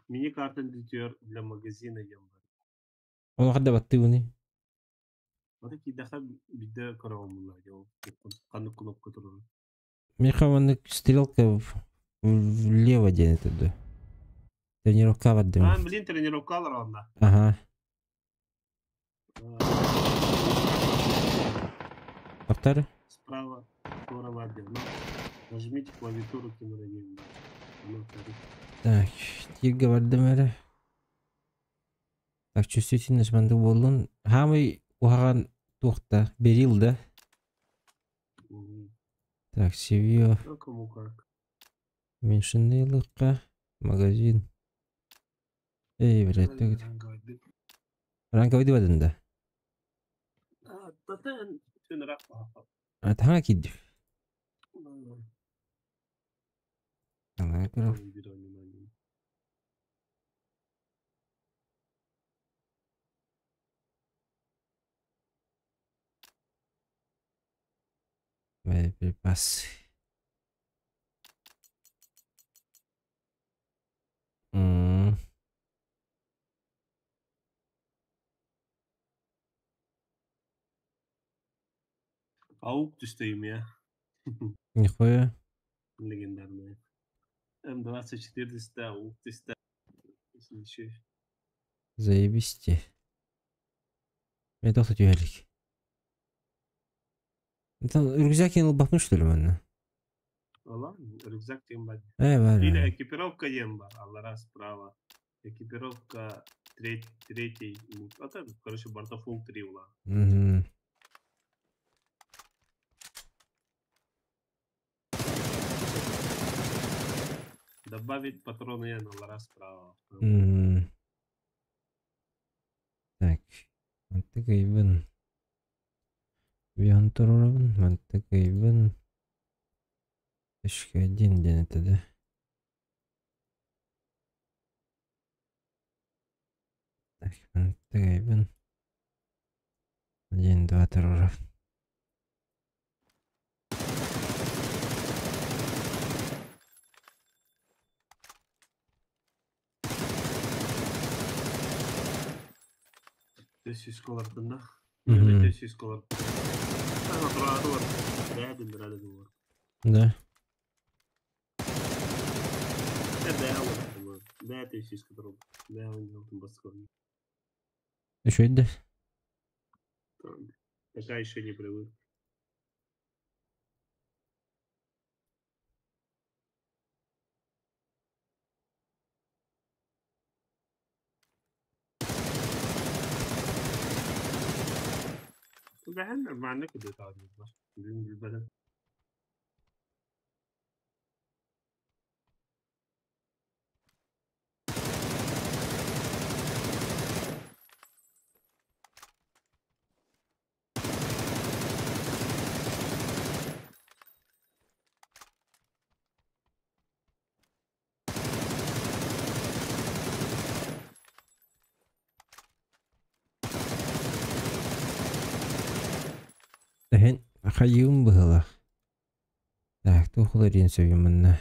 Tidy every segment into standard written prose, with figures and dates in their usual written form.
Мини-карта для магазина диэн бар. Ону хадда баттыыбыный? Ата киирдэххэ биирдэ көрөҕүн ол ханнык кнопка турарын. Миэхэ маннык стрелка влево диэн этэ дуо? Тренировка бардым. А, блин, тренировкалар онно. Ага. Повтори. Справа справа отдел. Нажмите клавиатуру кино. Так, тииргэ бардым эрэ. Так, чувствительность маннык буоллун. Хаамый куһаҕан туохта? Берил да? Так, Севио. Ну, кому как. Меньшинылыкка. Магазин. Эй, блядь, ты... Ранговый дыбадын да? А таҥа киирдим. Боеприпасы. М. Аук түстейм я. Нихуя. Легендарная. М24 аук түстэ. Еще. Заебись те. Мен тоқта түһэлик. Там рюкзак ылбаппын что ли манна? Ола, рюкзак тем бар. Э, бар. Или экипировка ем бар, аллара справа. Экипировка третий. Это, короче, бартафул 3 ула. Угу. Добавить патроны на аллара справа. Угу. Так. Мантыкайбын. Вионторовын, мантыкайбын. Точка один диэн этэ да? Так, мантыкайбын. Один, два, терроров. Төс колортында. Мгм. Төс колор. Ана турары бар. Бәдин бирәде бар. Да. Бә бар. Бә төс колор. Бә алтын баскан. Еще да? Пока еще не привык. ده مع انك بالبلد. Эһин хайыым быһылах. Так, туох диэн сөбүн манна.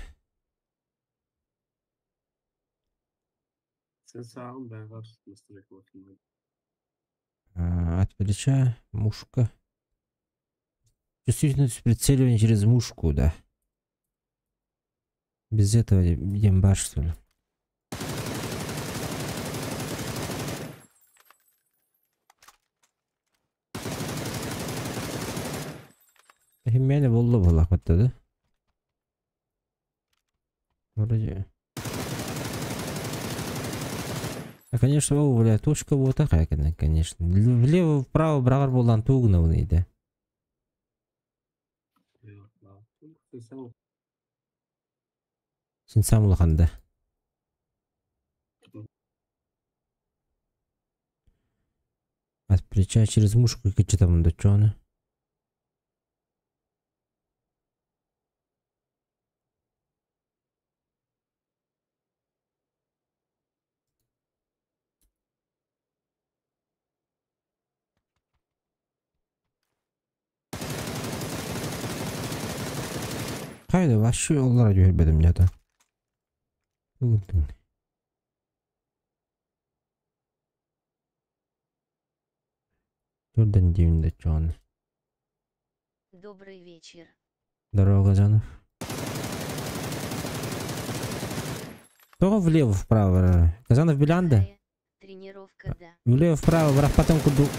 Sen sağın ben var. Настройка. От плеча, мушка. Чувствительность прицеливания через мушку, да. Без этого дембар, что ли? Химмяне болду булах да? Вроде. А, конечно, о, бля, точка вот такая, конечно. Влево, вправо, брагар болан тугнавный, да. Син сам улаханда. От плеча через мушку что там да чё она? Хайда вообще оллара түһэрбэтим дьата. Тугун. Төрдөн диибин да чоҕун. Добрый вечер. Здорово, Газанов. Тоҕо влево-вправо? Газанов билан да? Какая тренировка, да. Влево-вправо барахпатын курдук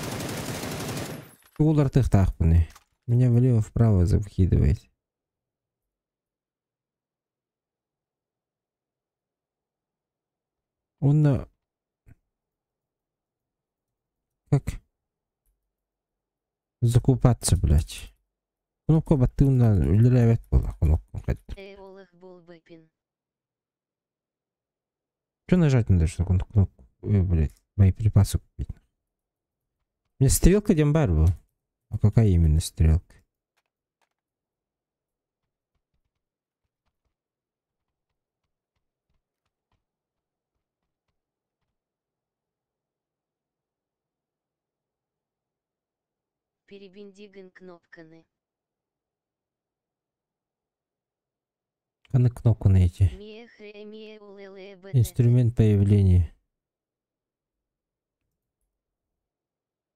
улартыахтаахпыный. Меня влево-вправо закидывает. Он как закупаться, блядь. Кнопка баттыына үлэлээбэт буолла кнопка. Эолых болбыпин. Что нажать надо, чтобы он кнопку, блядь, боеприпасы купить? У меня стрелка дембар был. А какая именно стрелка? Перебиндиган кнопканы. А на кнопку найти. Инструмент появления.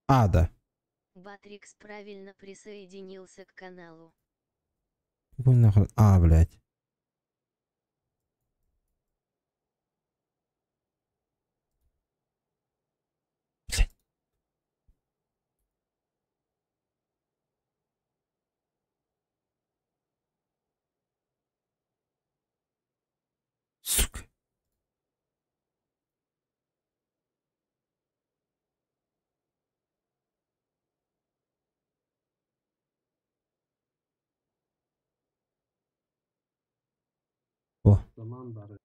А, да. Батрикс правильно присоединился к каналу. Какой нахрен? А, блядь. Блядь. Сука. О. Zaman бары.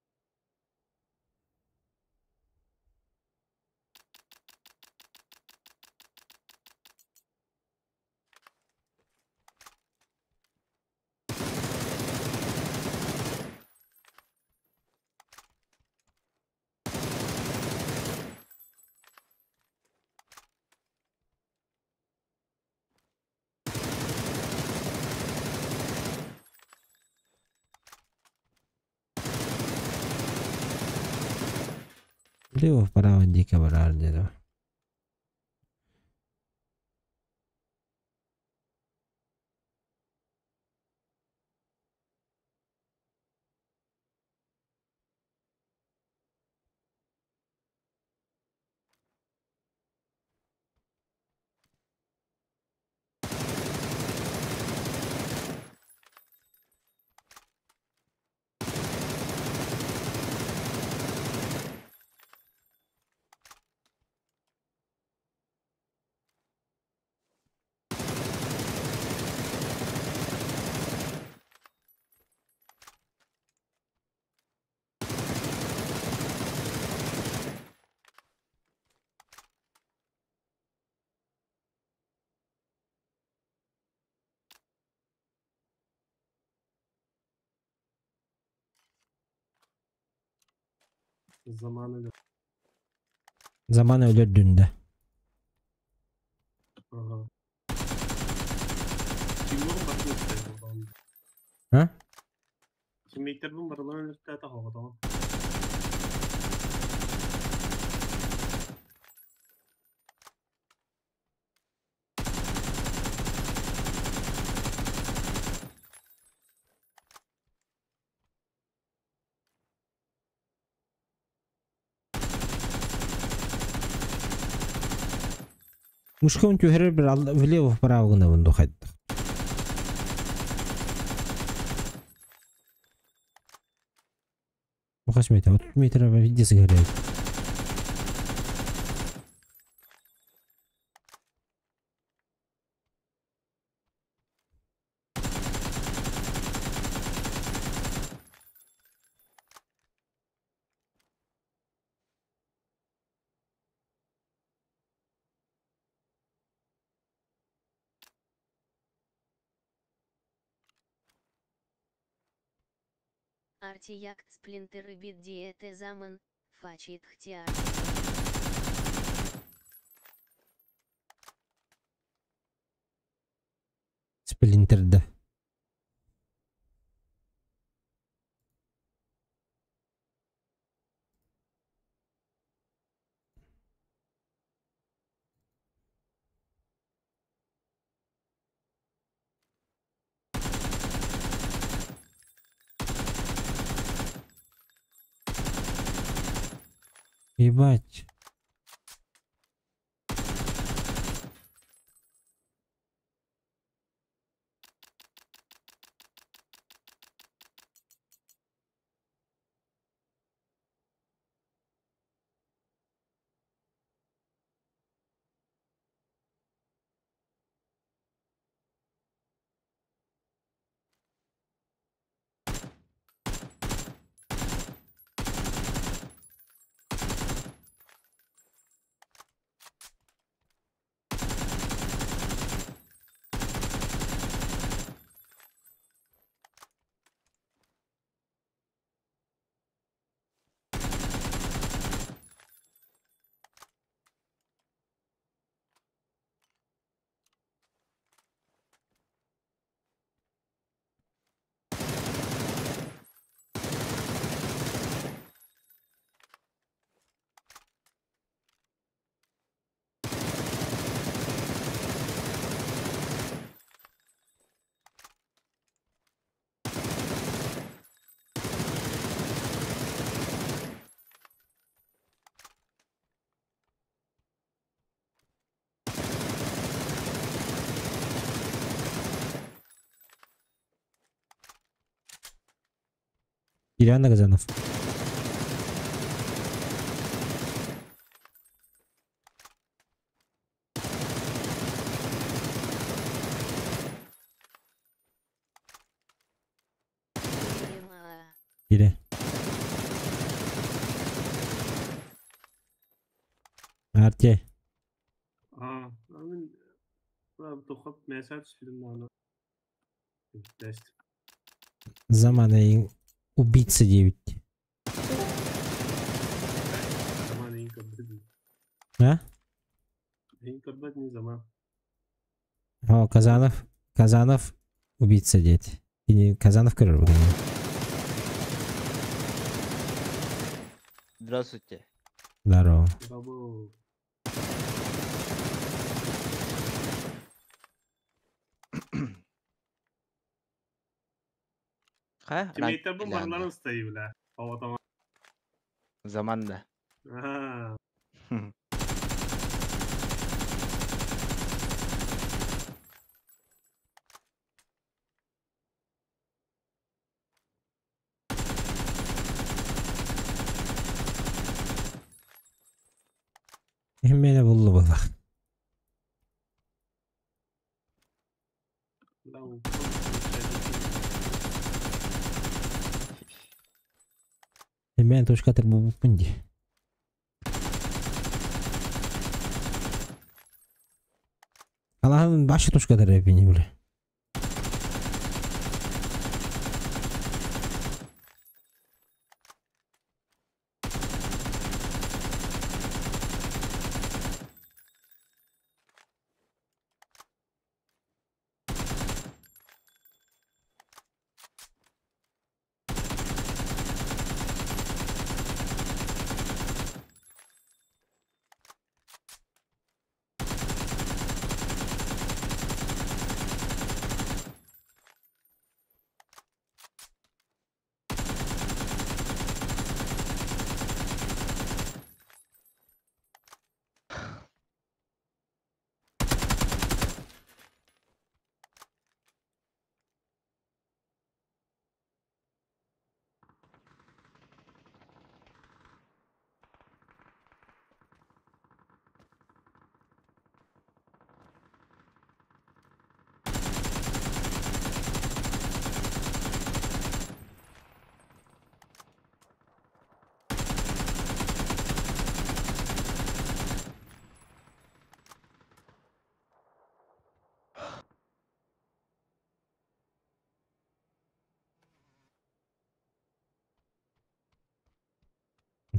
Влево-вправо дико барар диэри. Zamanı Zaman өлөрдүн да. Ага. Тимур барбыт. А? Тиммейтербин барылар өлөртө тахоҕотоҕо. Мушкон түһэрэр бір влево-вправо гынабын духайдах. Хас метр? 30 метр везде сгорает. Артиякт сплинтер бит диэте заман, фачит хтиар. Сплинтер, да. Ебать. Ильяна Газанов. Или. Арте. А, мин тухап месяц фильм. Замана убийца 9. А? О, Казанов. Казанов убийца 9. Или Казанов көрөр бүгүн. Здравствуйте. Здорово. Здорово. Ха? Тиммейттер бу барларын стои, бля. О, Заманда. А. Мени булду була. Мен тушкатыр бу пунди. Аллахын башы тушкатыр эпини бля.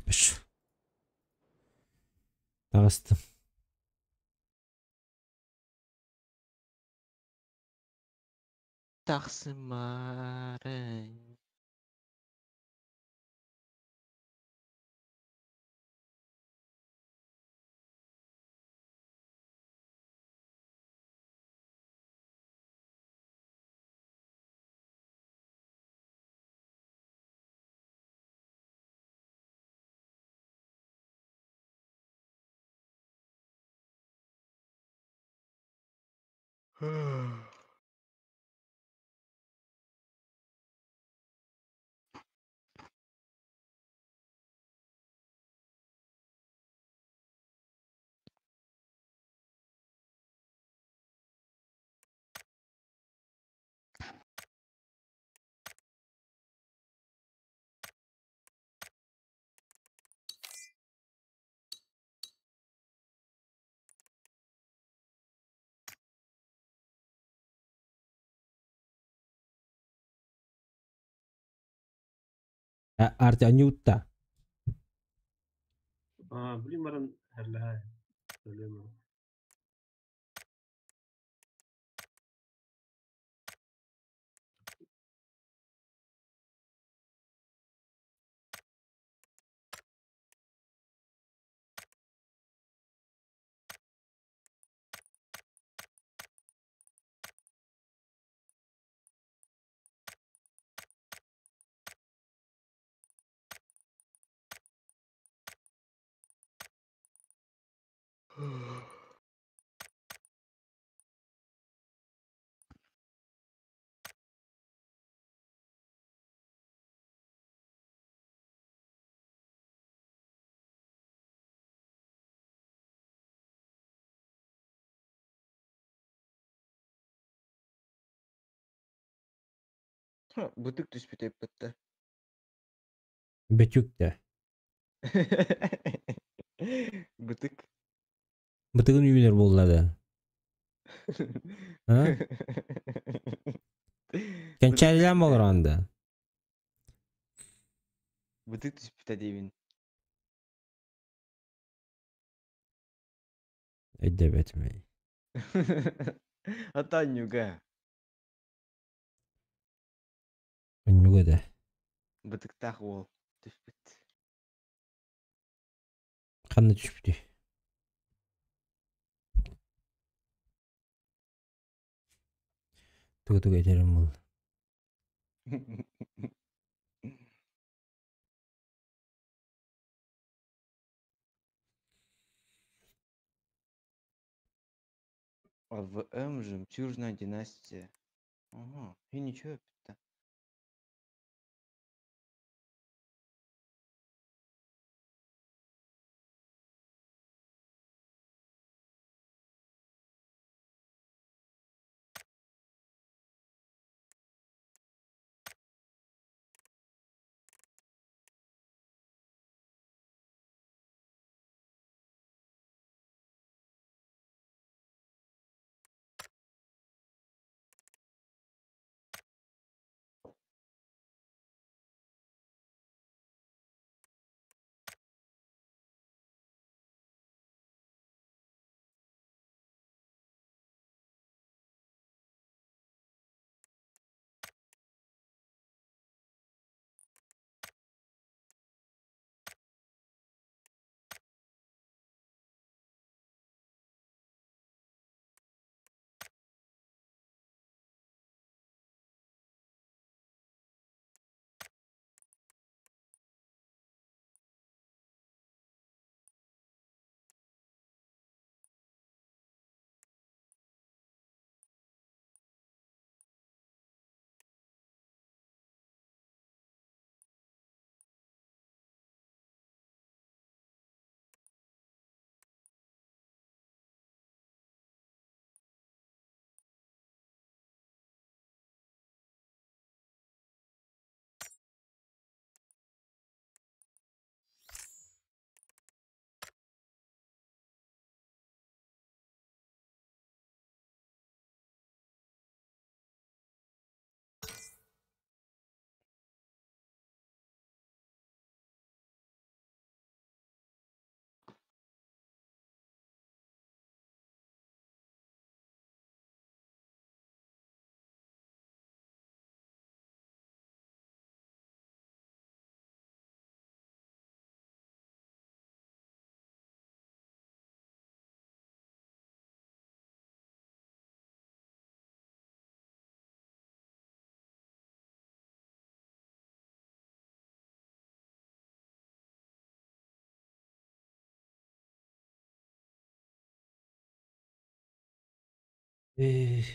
Пиш. Тағыстым. Тахсымары. Арти Анюта. А, блин, баран херлэһэ. Проблема. Бытык түспүт эппиттэ. Бөтүк да. Бытык. Бытыгын үүнэр буолла да. А? Кэнчээрилээн болорон да. Бытык түспүтэ диибин. Өйдөбөтүм. Ата ньуга. Өнньүгэ да. Бытыктаах уол түспүт. Ханна түспүтүй? Тугу тугу этэрим буолла. АВМ «Жемчужная династия». Ага, и ничего эппиттэ. Эх.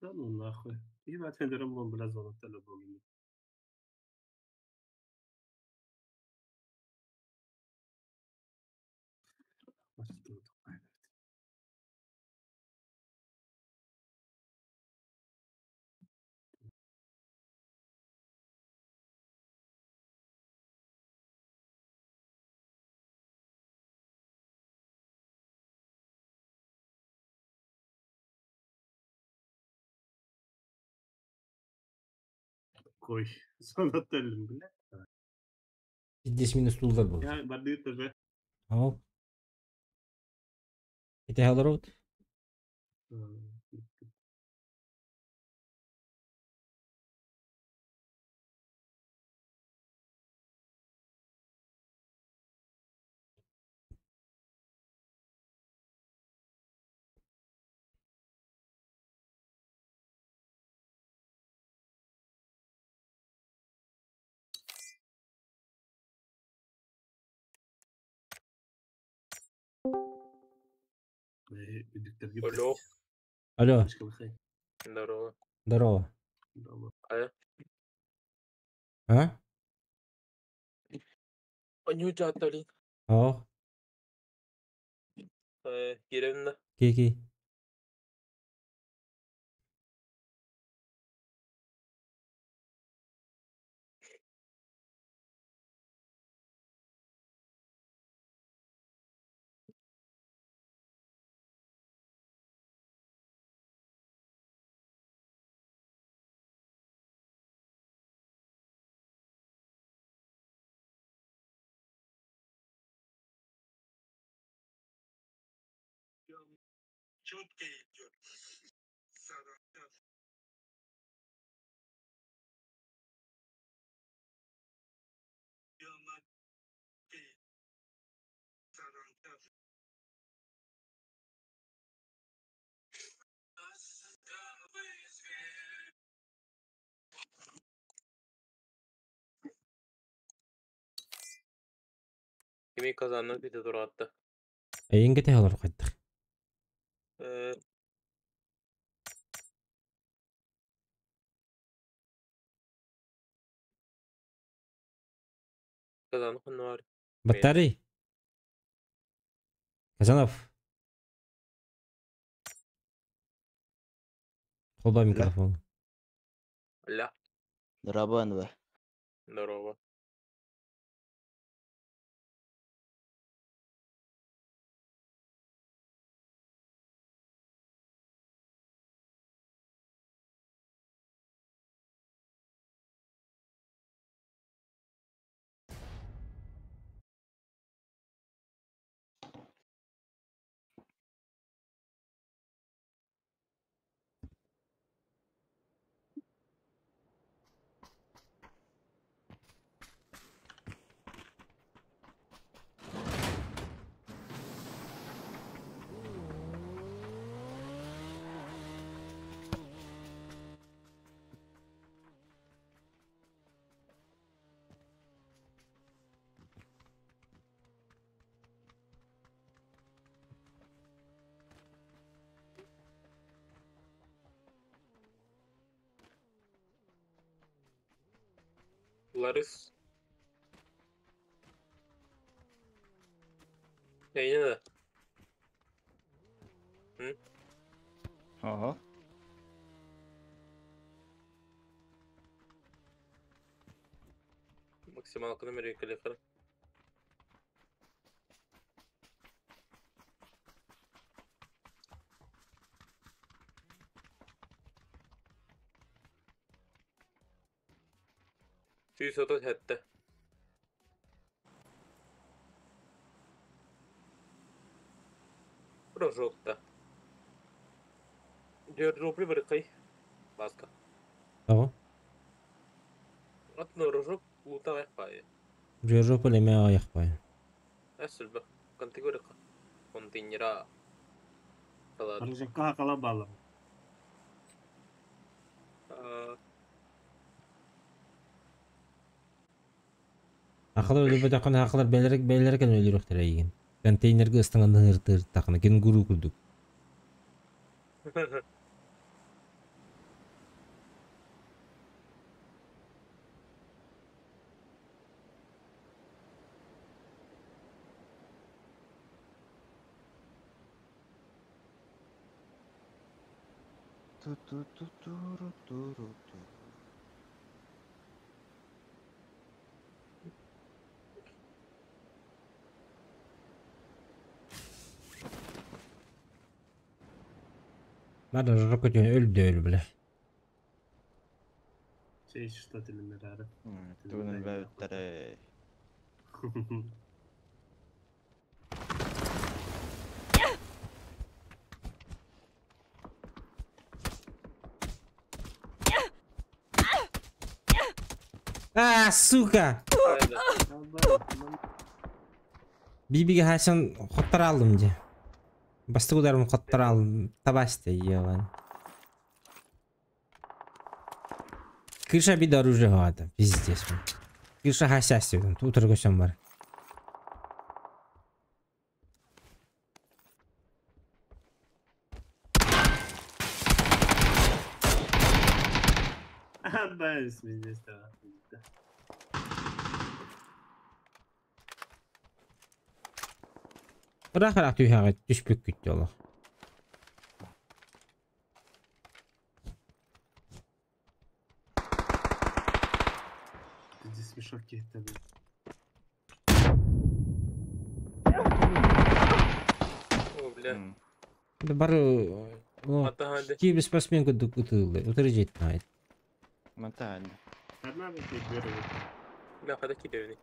Да ну нахуй. Ебать, Рамон, бля, золото был. Какой золотель, бля. Здесь минус тулдар был. Я барды тоже. Ау. Это Хеллроуд? Алло. Алло. Здорово. Здорово. А? А? Они у тебя отдали. Ау. Кирилл. Кики. Четко идет. Kimi kazandı bir de attı. Эйин кете олор кайдах. Kazandı konu var. Батарей. Казанов. Холба микрофон. Ля. Здорово, НВ. Здорово. Ларыс. Эйне да. Ага. Максималканы мерекеле. 137. Прожогта. Дерропли барыкай. Баска. Того. Атны рожок лута аяқпай. Жержопол эме аяқпай. Әсілбі. Контигорика. Контейнера. Салат. Рожокка хакала балам. Ахалар өлбөт акын ахалар бэлерек бэлерек өлүрөхтөр эйген. Контейнерге ыстаңан ыртыр тақына кенгуру курдук. Ту-ту-ту-туру-туру-ту. Бары рожок өтөн өлдө өл биле. Şey что телемерары. Тугун өлбөттөрэй. А, сука! Бибиге хасан хоттар алдым же. Бастык ударым хоттар алдым. Табасты, ебан. Крыша бид оружие хавата. Пиздец. Крыша хасясты. Утыр көсөм бар. Да, пиздец, да. Ырақ ырақ түйхаға түшпек күтті олық. Пиздец, смешок кетті. О, бля. Да бары кибер спортсмен күдүк ытылды. Утыры жетти айт. Мантан. Одна вот Бля, қада кидевни.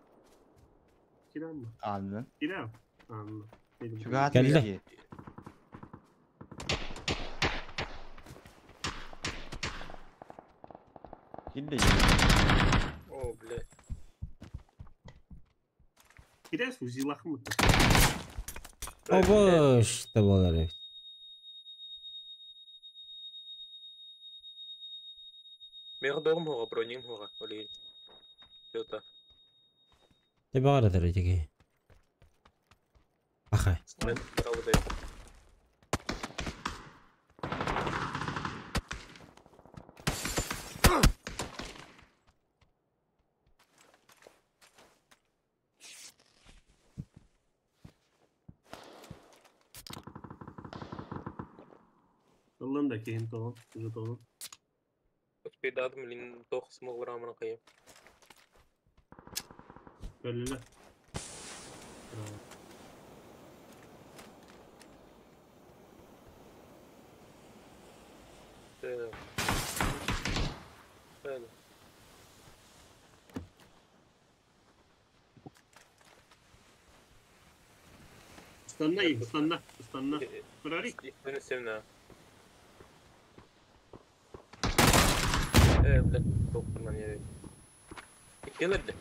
Кирам mı? Анны. Кирам. Анны. Чугат Келді. Килди. О, бля. Кирас узилах mı? Обош да болар. Мен доғым хоға, броним хоға. Олейін. Жота. Те бағаратыр этиги. Аха. Мен работаю. Allah'ım da keyim tamam. Уже tamam. Успейдадым, лин тох смогла қайым. Böyle. Böyle. Stanna iyi, stanna, stanna. Ferrari. Ben sevna. Бля, тохтурман yeri. Келерdi.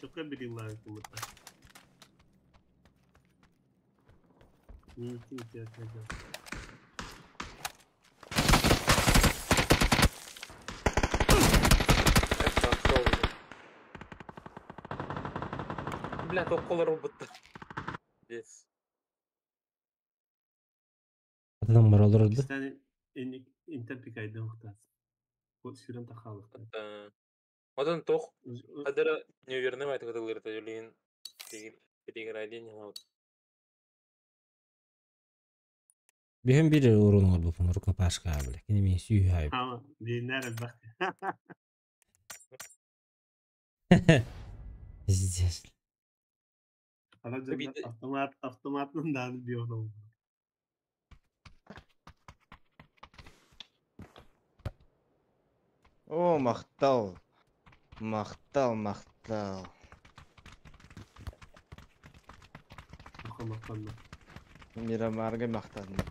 Чөкө бирилаан кымыта. Миитин театрга. Бля, токколор ылбыттар. Пиздец. Атынан бар олорорду. Кистэн интерпикайда ухтаас. Сүрэн тахалыктар. Отон тох Адара неверный айтык ытылырта жолин переградение вот. Биһин бир урун оҥорбуппун рукопашка бля. Кини мин сүүһэ Ама бинер элбэх. Пиздец. Ана дьоннор автомат автоматынан дааны бионо. О, махтал. Махтал, махтал. Махтанна. Мирамарга махтанна.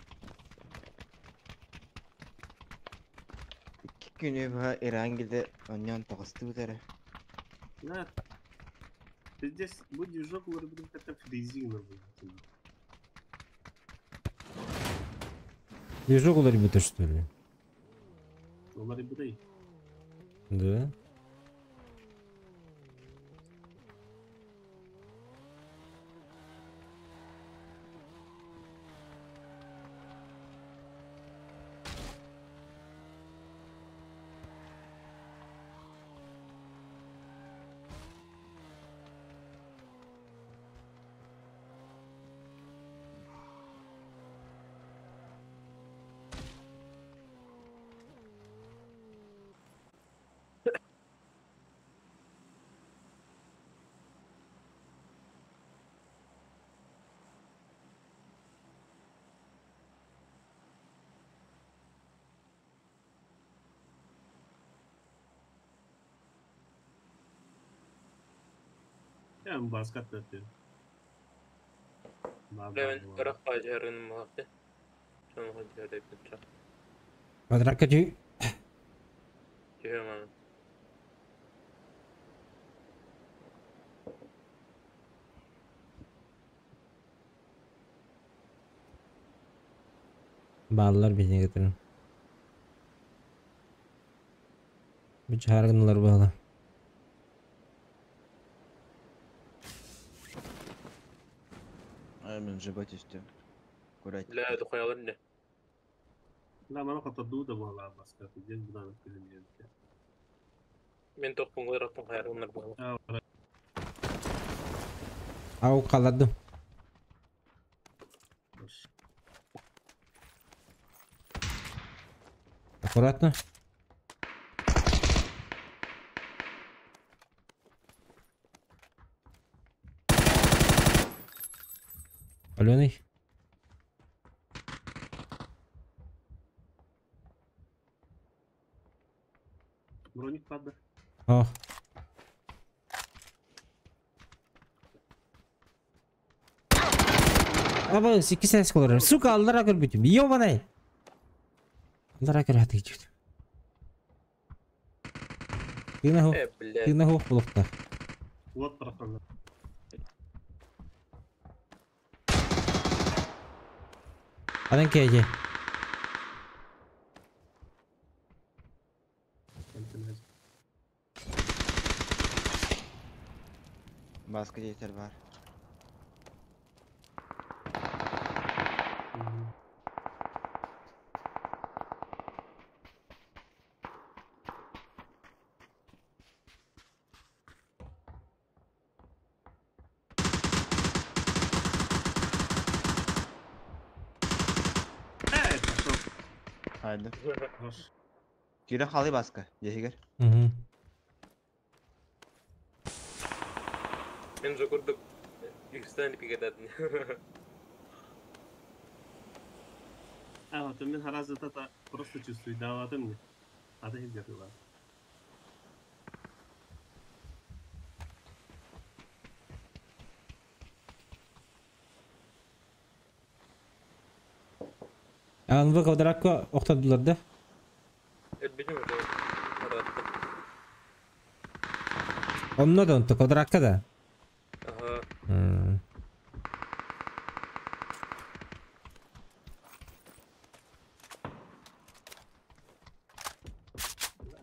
Икки күнү быһа Ирангилде онньоон тоҕустубут эрэ. На. Пиздец, бу движок уларбытын кытта резина будет. Движок уларбыта что ли? Уларбытай. Да. Я баскат атыам. Бля, ырах баажарын маахты. Соны жәрдеп Квадратка түй. Түһөм Бааллар биһиги гытырым. Бу чааргыналар баала. Ай, мен жыба түстүм. Курать. Бля, тухаялар не. Да, маны хотордуу да буолаа баскат. Ден будан күлүм Мен тохпун ырахпын хайрыннар буолла. Ау қаладым. Аккуратно. Аленый. Броник падда. О. Аба, 8 колор. Сука, аллара көрбүтүм. Ёбаный. Аллара көрөтүк жүт. Тына хо, Э, бля. тына хо булукта. Вот проханна. Анан кеже. Баска диэтэр бар. Э, пошел. Haydi. Хорош. Кире халы баска. Дехигер. Угу. Мен же курдук Юкстан пигадатны. А, вот мен харазы тата просто чувствую, да, вот мне. А ты где была? Анвы квадратка оқтадылар да. Элбидим это. Онно да онто квадратка да? Ага.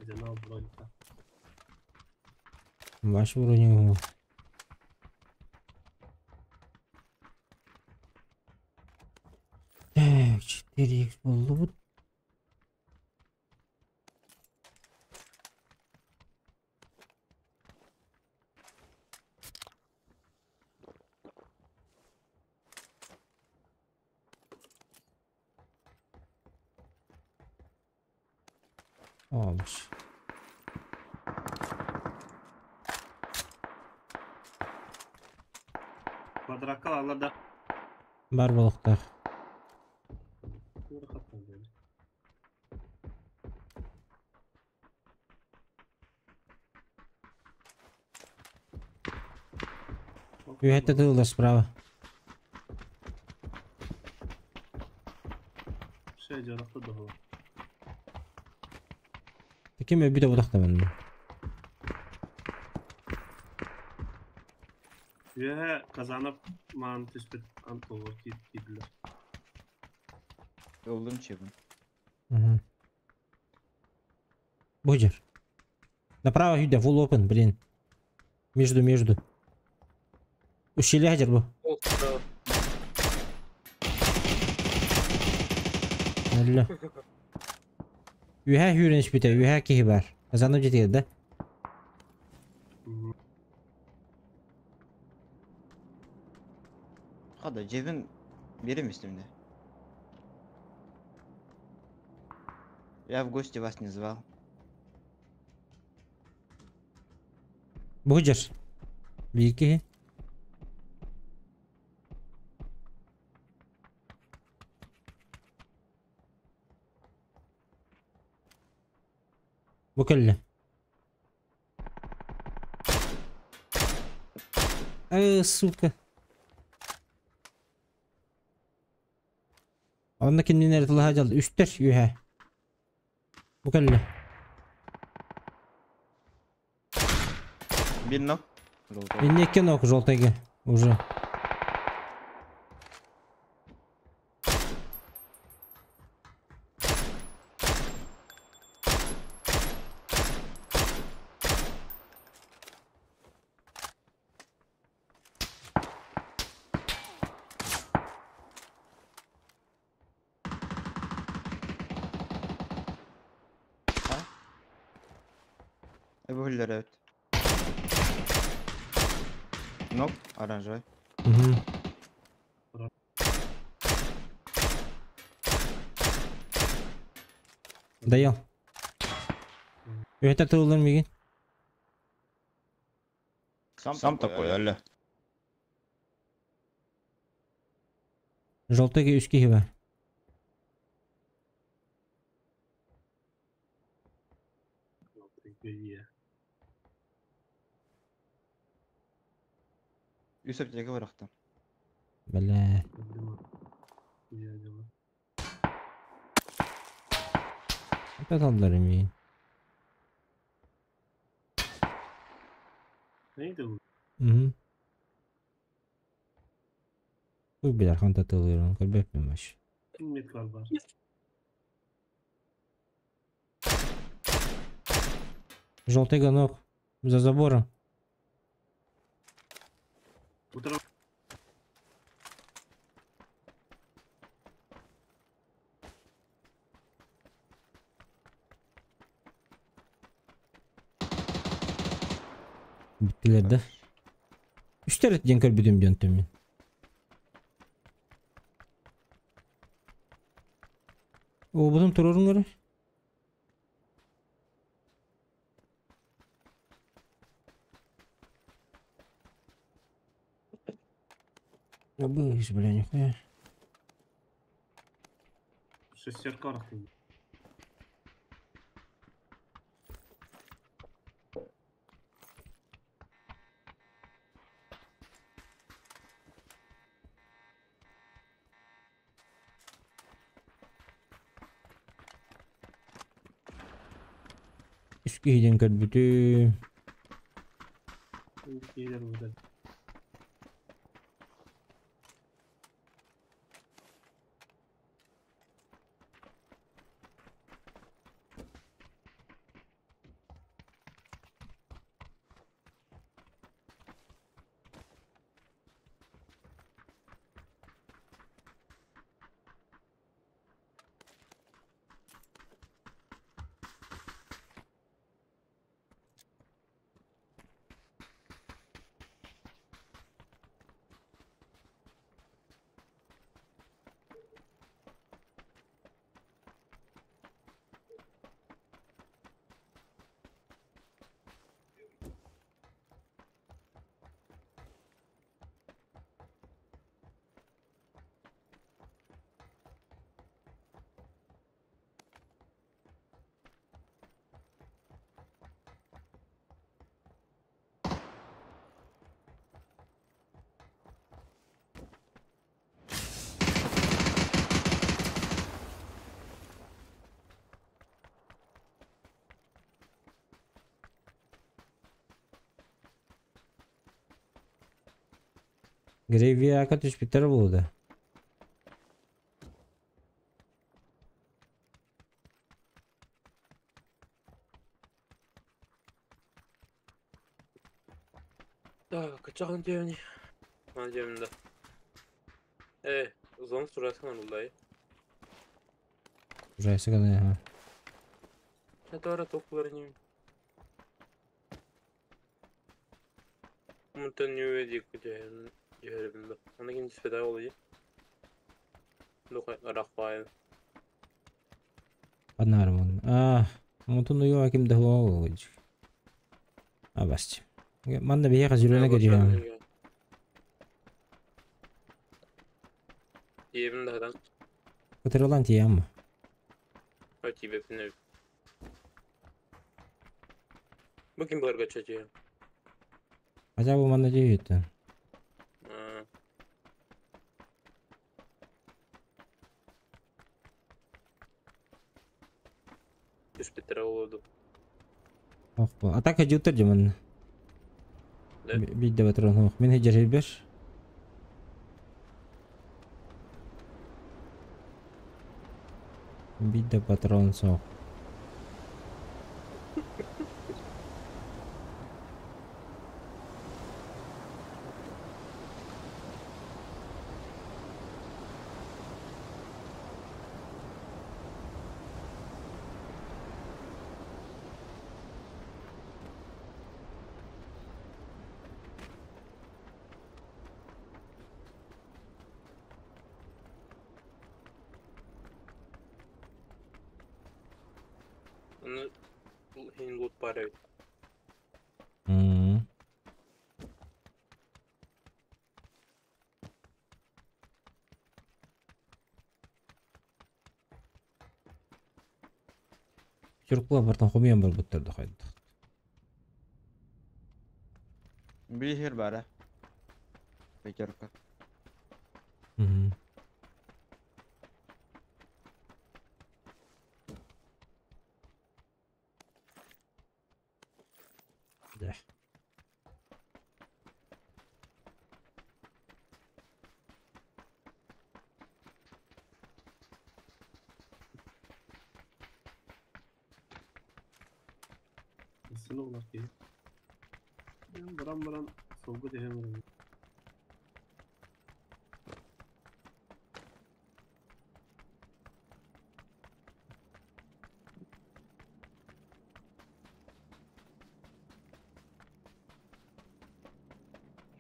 Одинал бронька. Ваш уровень. Так, 4х буллубут. Olmuş. Квадракка алла да. Бар балыктар. Үһәттә тылда справа. Все, жарақта да. Ким өбүтэ бутахтамын. Үһэ Казанов маан түспүт антолор киирдилэр. Ыллым чебин. Угу. Будешь. Направо юда, full open, блин. Между, между. Ущелье хадер бу. Ол справа. Алла. Үһэ хүрен бүтэ, үһэ киһи бар. Казанов жетер да? Хада жебин берем үстүмдө. Я в гости вас не звал. Будешь. Биир киһи. Бу кэллэ. Э, сука. Онно кинилэр тылаһа дьал үстэр үһэ. Бу кэллэ. Бир нок. Желтый. Инники нок желтыйга уже. Эбүллер evet. Нок, оранжевый. Угу. Доел. Это ты улар мигин. Сам такой, алло. Желтыйга үс киһи бар. Үс аптека барахтам. Бля. Опять алдар мигин. Neydi bu? Угу. Хуй билэр ханта тылырын көрбөппүн баш. Меткар бар. Желтый гонок. За забором. Утро Бүттүлэр да. Үстэр диэн көрбүтүм диэн төмүн. О, бұдым турорун көрө. Абыш, бля, нихуя. Шестерка барахтым. Үс киһиден көрбүтүм. Киһилэр бутар. Грейвияка түспүттэр буолуо. Так, качахан диэни. Ана диэмин да. Зон сурасың улай. Ужасик ага. Это токлар не. Мунтан нюе дик дьэһэн дьэһэрбин да. Аны кин түспэтэ ол дии. Духа рахпайын. Анармын. А, мутун уйуа ким да хуа. А басч. Манна биһиэхэ зүрэнэ кэдьиһэн. Диэбин да Кытырылан тиийэм. А тебе пинэ. Бу ким барга чачы? Хотя бы манна тиийбиттэн. Түспүттэрэ олорду. Ох, бу. Атака дьуттар дьэ манна. Да? Биирдэ патрон ох. Мин хиджер Биирдэ патрон суох. Аны хин лут бар эбит. Чуркула бартан хомуйан бар буттар да хайдах. Биир бара. Пятерка. Да. Isını olar ki. Баран баран солга дehen баран.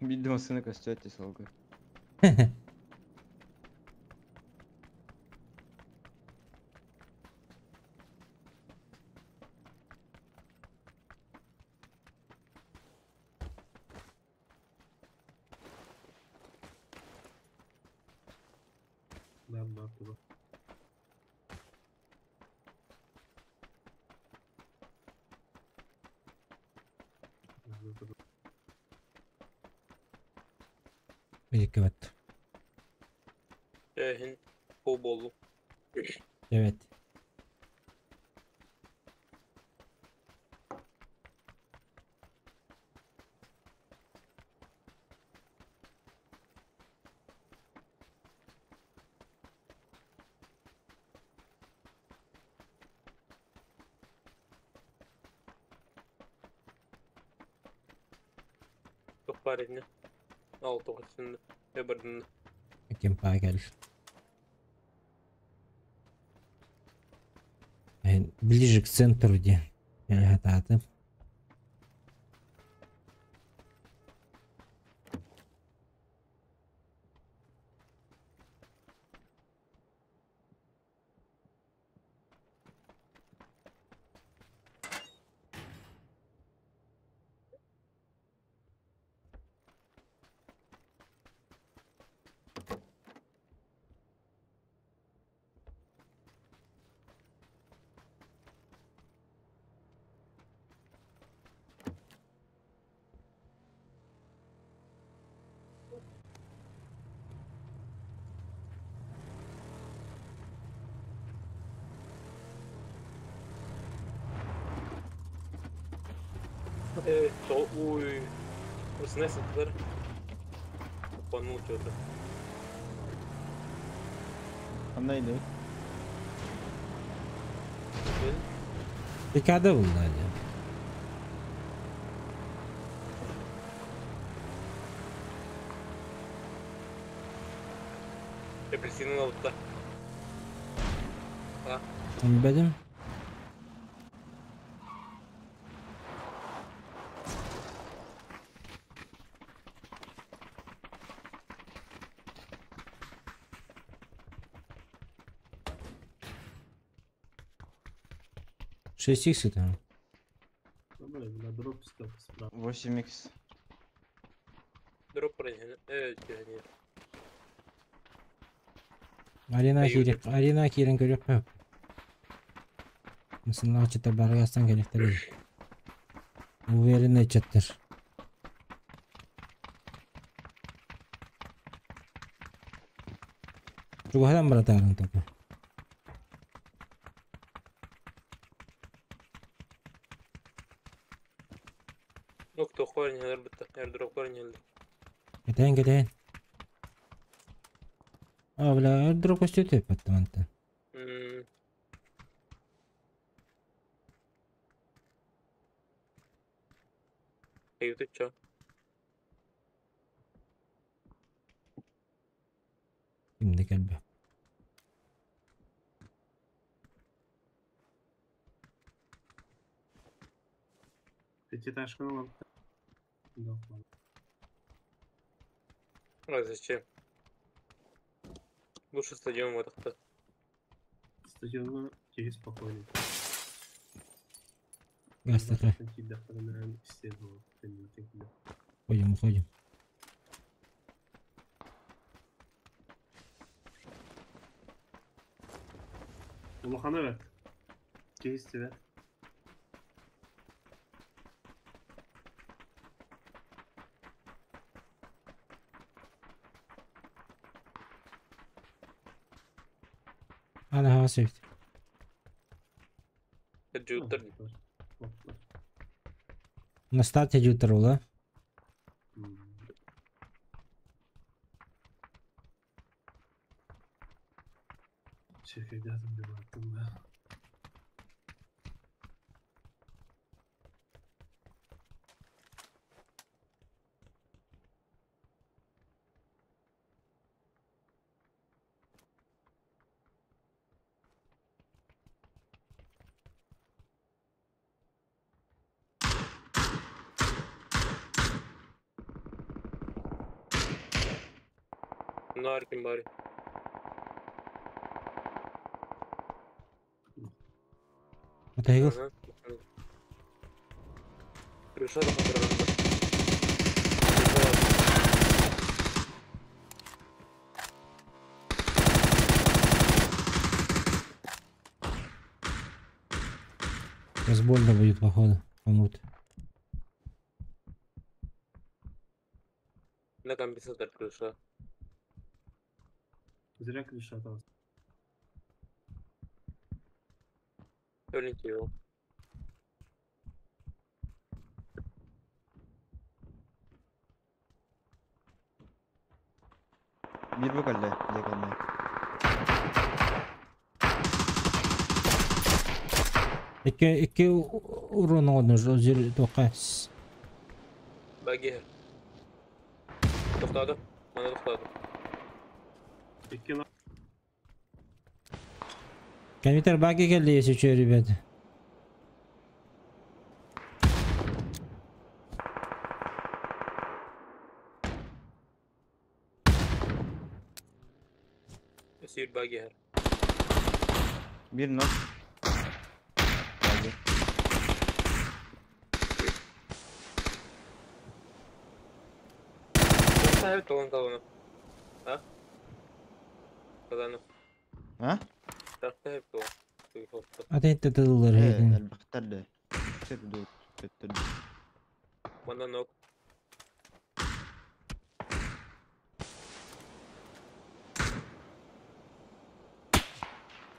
Видимо, сына костете солга. Бар бар тура. Биликке бат. Хин пол болду. Evet. Бар итиннэ. Ол тоҕо түсүннэ. Эбэрдиннэ. Ким кэл. Ближе к центру где. Хатаатым. Ой, снесет. Тупанул что-то. Ханна иди. Декада булла дии. Апельсины алытта. Бедим. 6 икс там. Давай, бля, дроп справа. 8 икс. Дроп проняли. Не. Арена киирек, арена киирэн көрүөххэ. Мысынлаах чыта барыгастан келихтер. Уверенный чаттыр. Чугаһадан братарын только. Ну кто корень бытта. Airdrop корень. Кетен кетен. А, бля, airdrop көстөтө паттаманта. Эй, ты чё? Кимде келбе. Пятиэтажка ладно. Да, ладно. А зачем? Лучше стадион в этот. Стадион тебе спокойно. Гастака. Уходим, уходим. Улахана бер. Кейс тебе. Ана хава севт. Джутер. На старте джутер ула. Че, когда там бывает, да. Наркин бари. Это игл. Крыша да хатырганда. Сейчас больно будет, походу, кому-то. На компенсатор крыша. Зря крыша там. Улетел. Bir bu kaldı. De kaldı. Икки урон оҕоннор зир тоққа. Багер. Тохтоото. Манна тохтоото. Икки на. Компьютер баги кэллэ, если что, ребята. Сүүр баги иһэр. Биир knock. Баги. Сахар толон талону. А? Талану. А? Тахта толон. Атын тыллар Э, хейтин. элбэхтэр да. Үстэр дуу, төттөр дуу. Манна knock.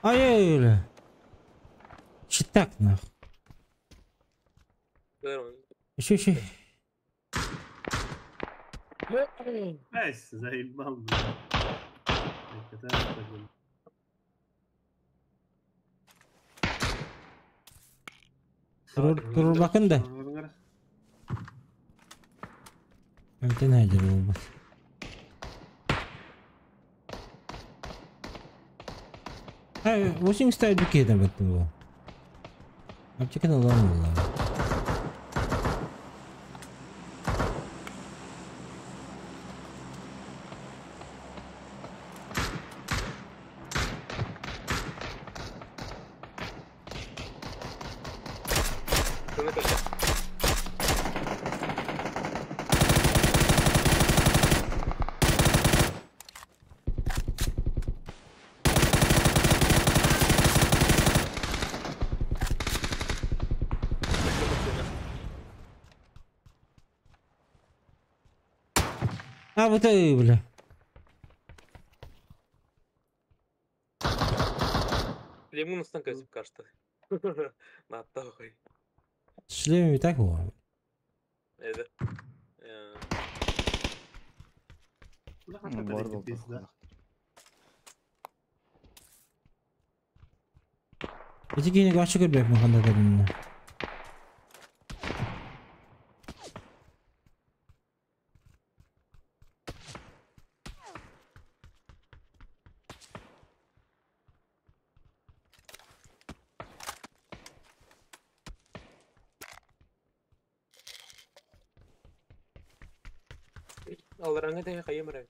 Ай, бля. Читак нах. Еще, еще. Найс, заебал, бля. Так, это блин. Турur bakın да. Эмтен хайдыр болбут. Ай, 80 дүкеден баттым бу. Аптеканы аламын була. Şunu kaçar. А, вот это, бля. Лимон станка кажется. На тахой. Шлемами так его. Это. Ну, бар был Пизда. Эти кини бачы көрбөк маханда дедим. Алараңа да кайымыра.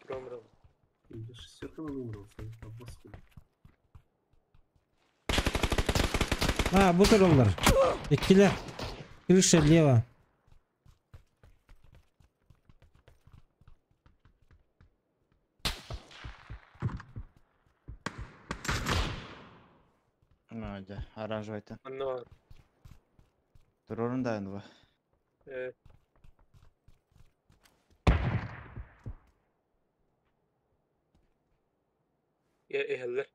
Турамыра. Да шестерка выбрался, господи. А, бу тураллар. Иккилер. Крыша лево. Ну, дьэ, оранжевый-тан. Анна. Турорун да энва. Я эхеллер.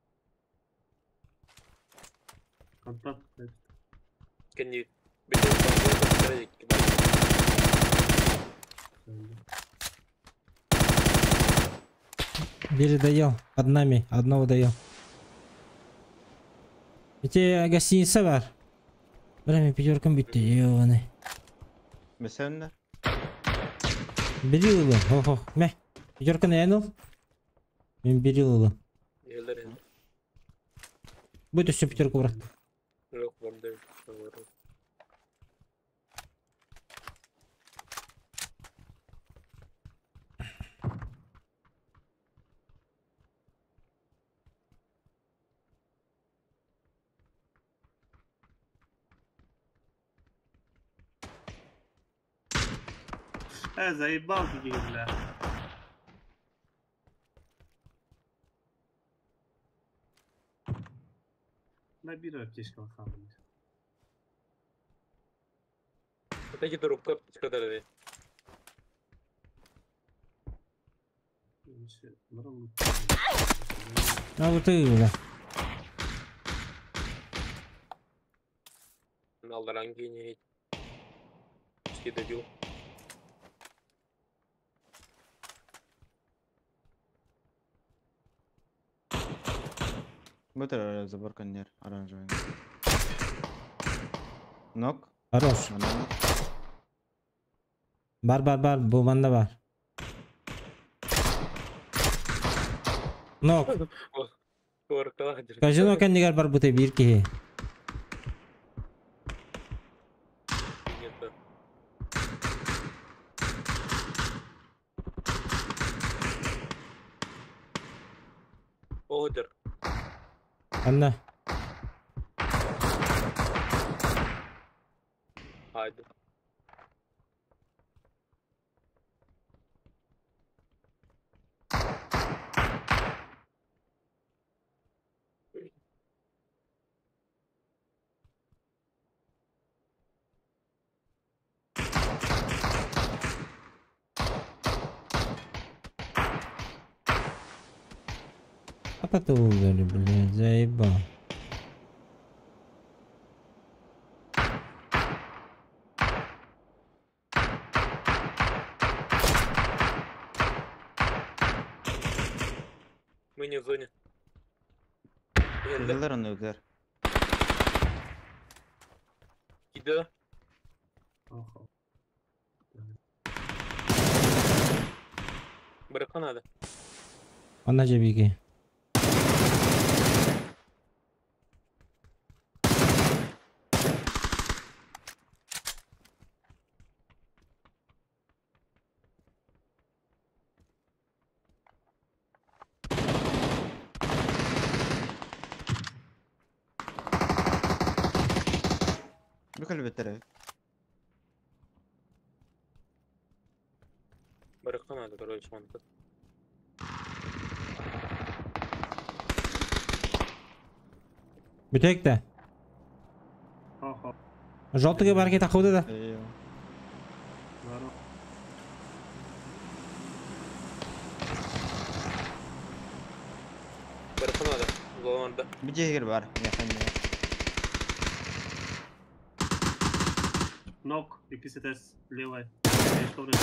Контакт. Кенни. Битен бангы Бери доел. Под нами. Одного доел. Эти гостиница бар. Бля, пятеркам битти, ебаный. Бесеннер. Бери его. Ох, ох, мә. Пятерка наянул. Мен бери его. Эхеллер эхеллер. Будет все пятерку брат. Yok bende. Заебал ты, бля. На бир аптечка хавали. Вот эти трубка аптечка дали. А вот и, бля. Алдаранги не добил. Бутер забор коннер, оранжевый. Нок. Хорош. Бар, бар, бар. Бу манда бар. Нок. Куоркалаах дьир. Казино кэннигэр барбыта биир киһи. Нет. Одер. Анна. Haydi. А ты угали, блядь, заебал. Мы не в зоне. Енді. Кыһыллар оны өлөр. Иди. Ага. Быракка надо. Анна жебеги. Бу кэлбиттэр эбит. Быракка надо, короче, вон тут. Бүтэк да. Ага. Желтыга бар кет ақуды да. Ээ. Здорово. Быракка надо. Золонда. Бу дьиэгэр бар. Миэхэ эмиэ. Нок и ПСТС левая. Я что вроде?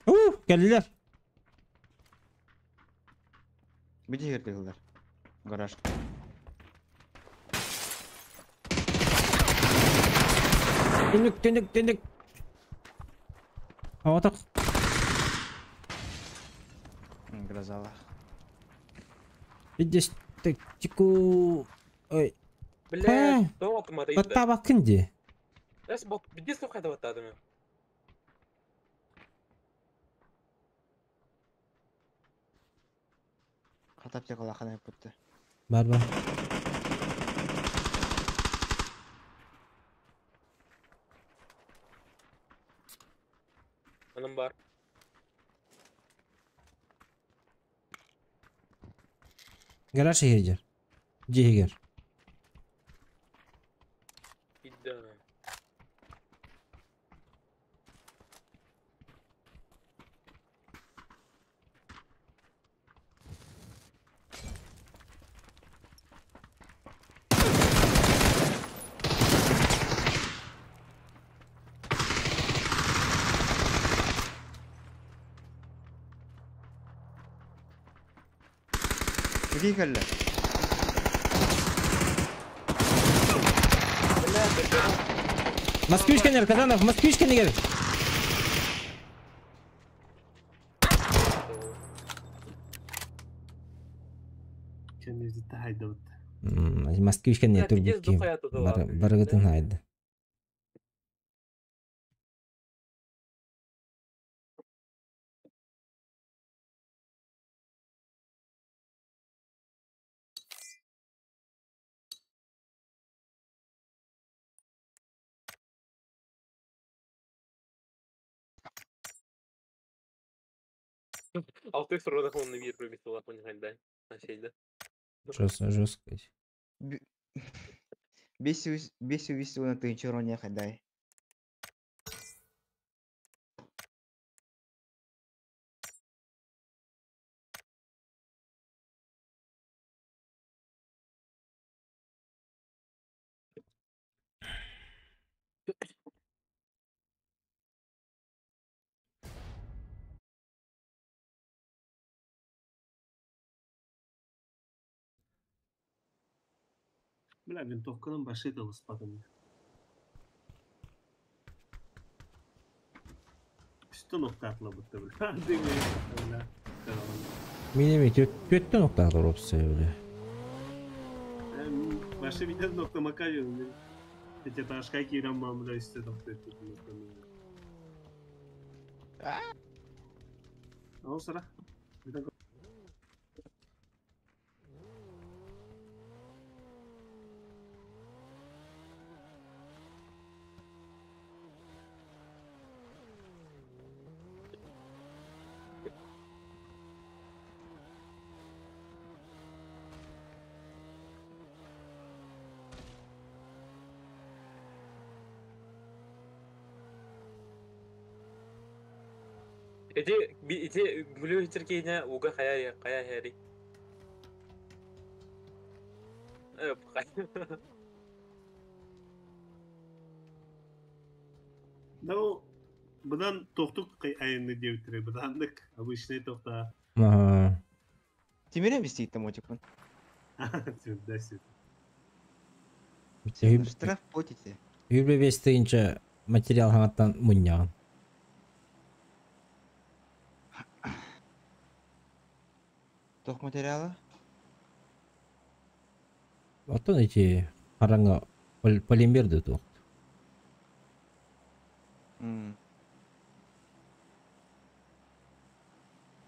У, кэллилэр. Бу дьиэгэр кыһыллар. Гараж. Түнүк, түнүк, түнүк. Оҕотох. Грозалах. Видишь, тактику... Ой. Бля, тоқ мата иді. Баттабаккын ди. Эс бот, бидес тоқ қайда баттады мен. Хатап тек алахан айыппытты. Бар бар. Анам бар. Гараж егер. Дьиэгэр. Иді. Бу кэллэ. Бля, бля. Москвичка Казанов, москвичка нигер. Чем из это хайдут? Москвичка не Бля, пиздец, турбутки. духая тут была. Барыгытын хайды. Алты сұрады оны бір бір бес олар қойған Нашейді. Жестко, жестко. Бес үс уна тыһынча урония хайдай. Бля, винтовканан вообще ылыспатым. Үстэн охтаатылабытта, бля. Бля. Мин эми түөттэн охтаатылар опция, бля. Башы битен ноктамака жөнүндө. Пятиэтажка киирэн баран, бля, үстэ ноктап. Ол сара. Ити ити бүлүү киинэ уга хайа хайа хэри. Ну, быдан тохтук айынны диэбиттэрэ, быданнык обычный тохта. Ага. Тимире висит мотикпын. Да, сюда. Штраф платите. Үбе бестигинче материал хаңаттан муньяҕын. Тох материала? Оттон эти хараҥа полимер да туох.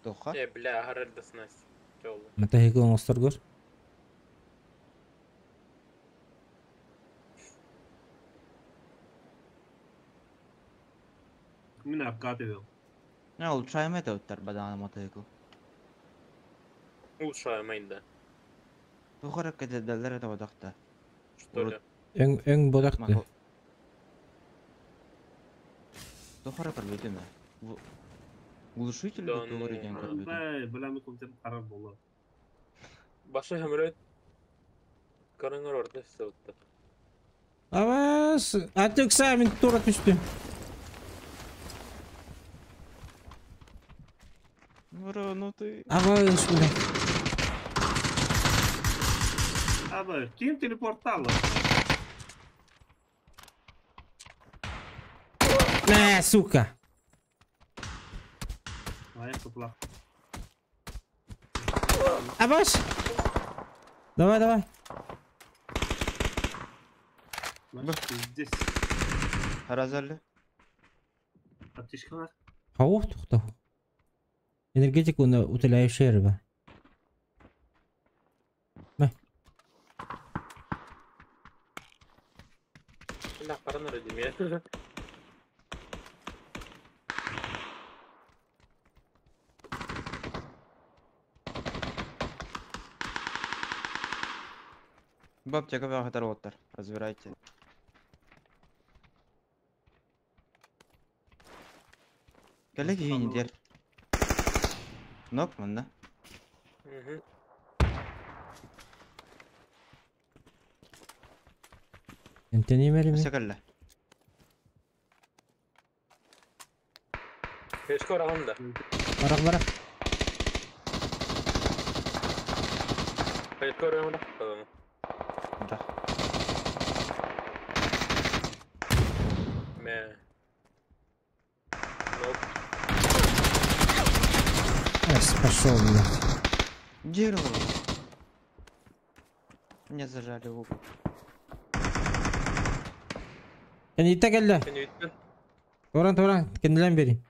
Тоха? Э, бля, харар да снасть. Чолу. Мотоцикл оҥосторгор. Мин обкатывал. Не, улучшаем это вот бадана мотоцикл. Улучшаем да. Тухара кедеделер это бодакта. Что ли? Өҥ өҥ бодакты. Тухара көрбөтүм. Глушитель Да, да тугары ну, ден көрбөтүм. Да, бля, мы компьютер харар болот. Башы хөмөрөт. Караңар орда сылтты. Абас, атыкса мин тура түстүм. Бро, ну ты... Абас, бля. Аба, ким телепортала? Мә, сука. А я купла. Абас. Давай, давай. Здесь. Разали. Аптечка бар. Хаух тухта. Энергетик уна утоляющая рыба. Мә. Бля, караңар эдиме. Баб, тебе хатар оттар. Разбирайте. Коллеги, не дер. Нок, манна. Угу. Энтени мерими. Сакалла. Пешко раганда. Барак барак. Пешко раганда. Да. Мә. Нок. Эс, пошел, блядь. Дерево. Меня зажали в угол. Кенитте келді. Кенитте. Торан, торан, кенделен бери.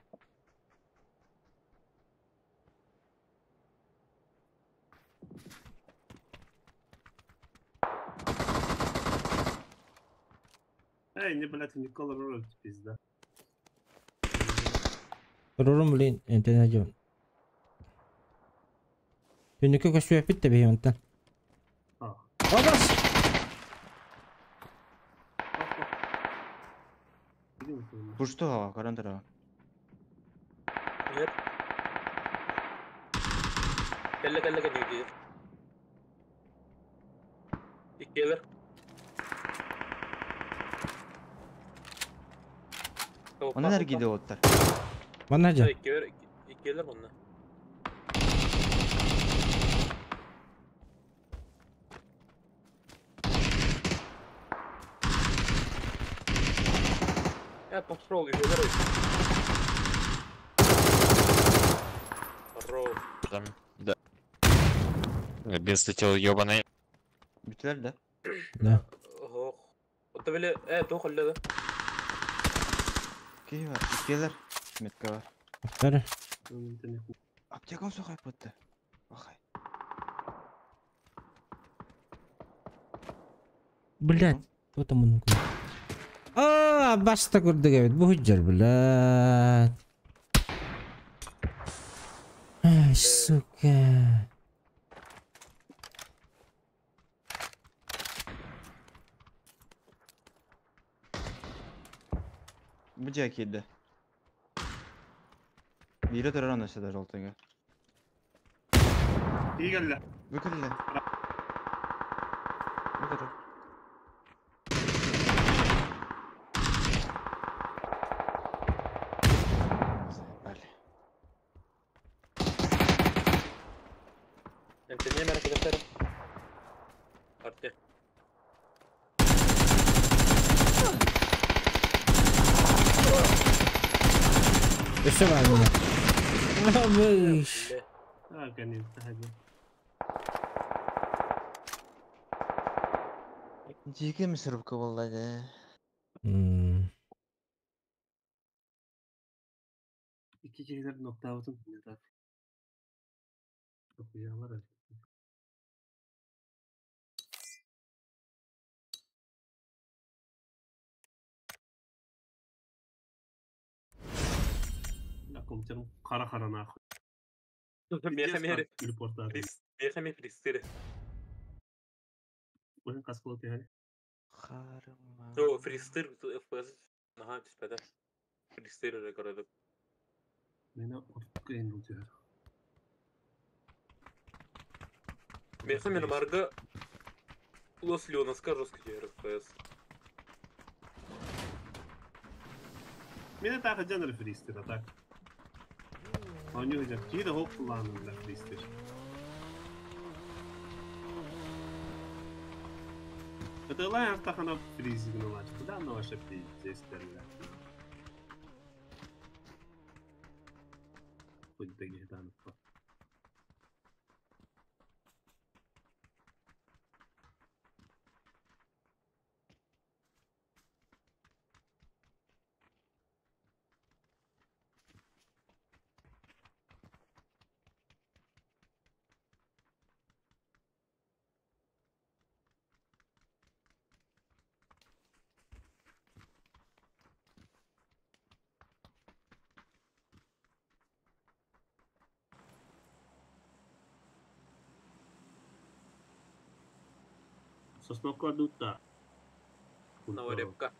Эй, не, блядь, Никола роль, пизда. Турурум, блин, энтени жон. Түнүккө көспү битте бейонтан. А. Абас! Пушто, карандара. Нет. Кэллэ кэллэ кэнники. Иккиэлэр. Она энергия оттар. Манна жа. Иккиэлэр иккиэлэр онно. Я пошел, и Здорово. Там, да. Без летел ебаный. Бүтүлэр да? Да. Ох. Ота били, туох үллэ да? Киһи бар, иккиэлэр. Метка бар. Повтори. Аптекам суох айпытты. Охай. Блять, кто там он? А, баста курдук эбит, бу худжар, блядь. Ай, сука. Бу дьиэ киирдэ. Биирэ турар онно сытар жолтуга. Киһи Бу кэллэ. Бу турар. Заебали. Эмтениэ мэрэ кэтэхтэрэ. Арте. Өссө баар меня. Быш. А, конечно, хади. Дьиэгэ мясорубка буолла дии. М, Икки киһилэр ноктаабытын не так. Тохуялар. Да, компьютерым хара-хара нахуй. Миэхэ миэхэ Телепортация. миэхэ миэхэ фристире. Уһун каскылы түһэн. Харыма. О, фристир FPS. Наһаа түспэтэ. Фристир эрэ көрөдүк. Мена ортук эйн бул түһэр. Миэхэ миэхэ марга Лос Леоноска жестко түһэр FPS. Мена тааха жанр фристер, а так. Оонньуу сылдьар. Киһи да хоп кулаанын фристер. Кытылай артахана фризигин ылаачты да, но вообще пиздец дерлер. Хоть да киһи Сосновка дутта. Новорепка.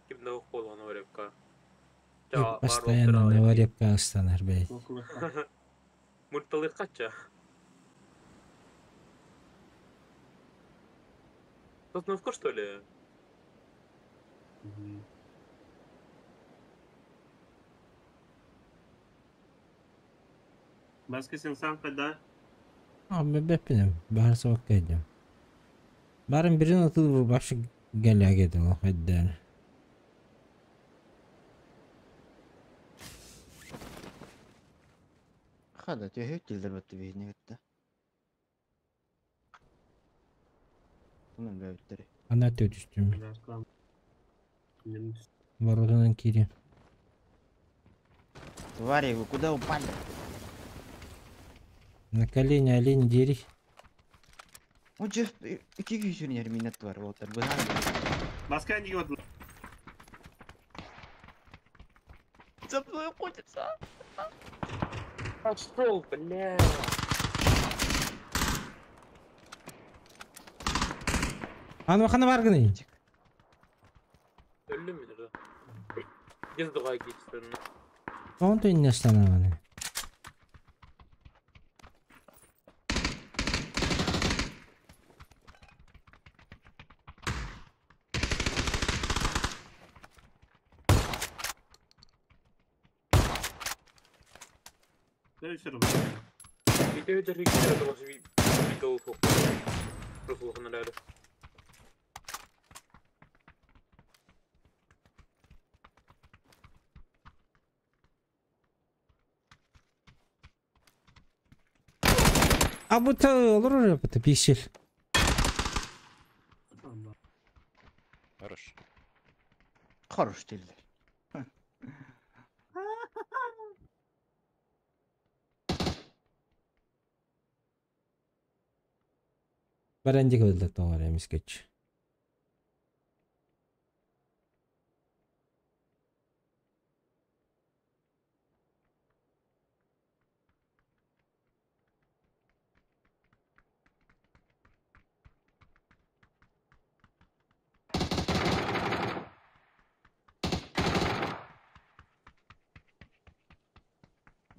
Ким да буолла Новорепка. Постоянно новорепка астанар, блядь. Мульталык кача. Сосновка, что ли? Баска сен сам когда? А, бэппинем, баар соққа едем. Барым бирин атыл башы гәлә кетем, хәддәр. Хада төһө килдер батты биһине кытта. Тунан бэбиттери. Ана төтүстүм. Воротанан кири. Твари, вы куда упали? На колени, олень, дери. О, Джефф, икки күйсүн минет бар, вот, быһан. Баска не вот. За мной охотятся. Пошел, бля. Аны бахана баргыны. Өллүм мен да. Гез дуга кетсин. Он то инне стананы. Видео регистрировать вас видео А bu ta olur yaptı пиксель. Allah. Хорош. Хорош дииллэр. Барандик öldü тоҕор эмискеч.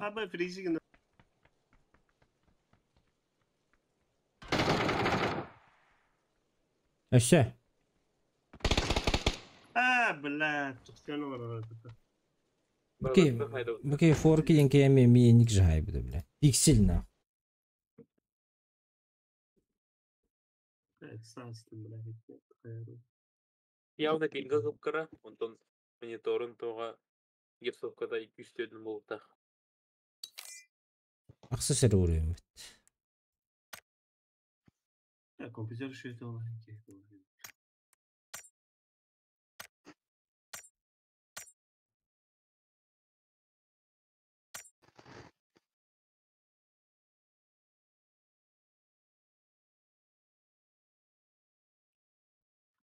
Abi freezing Өссө. А, бля, тохтяны бар это. Окей. Бу форки диэн кэми миэник жахайбыта бля. Пиксель на. Блядь, састым, бля. Явно пинга кыпкара, онтон мониторун тоға гипсовкада 200 болуктах. Ахса сер уруйум. Я компьютер еще это онлайн.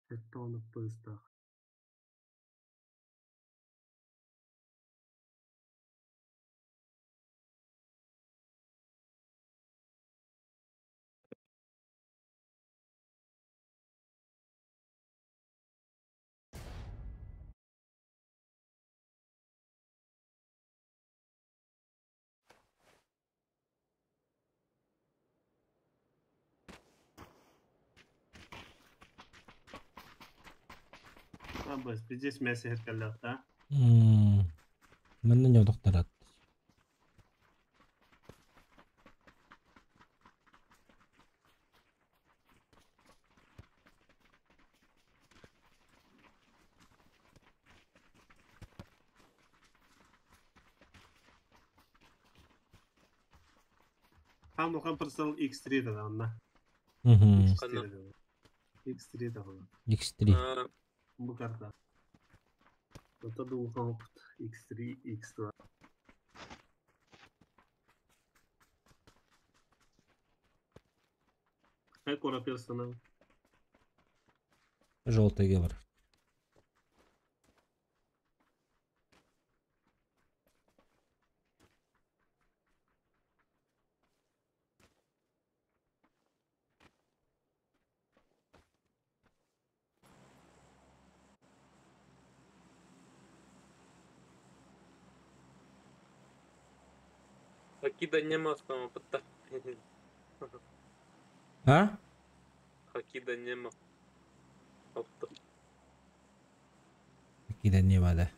Это он поездах. Абас, пиздец мясо херкалях, да? Манна не доктарат. Там улахан персонал X3 да анна. Угу. X3 да. X3 да. X3. Бу карта. Это был улахан опыт. X3, X2. Какой персонал? Желтый говор. Хакида нема основа пытта. А? Хакида нема. Опта. Какие не вода.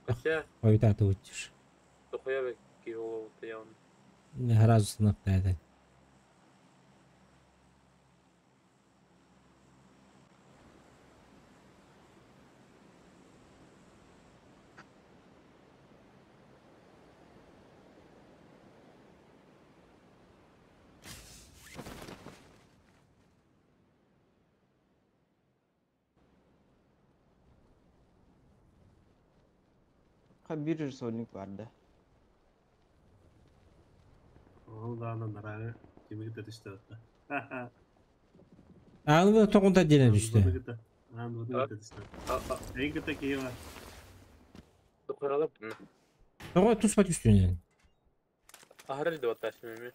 Хотя, Ойта ты учишь. дохуя бек голову явно. Градус на это. Ha bir сольник бар да. Ол да нара кимге төштө. А ну тоғынта дене түсті. А, ну төштө. Эң кете бар. Дохуялап. Тоғы туспа түсті не. Ахры деп атасым.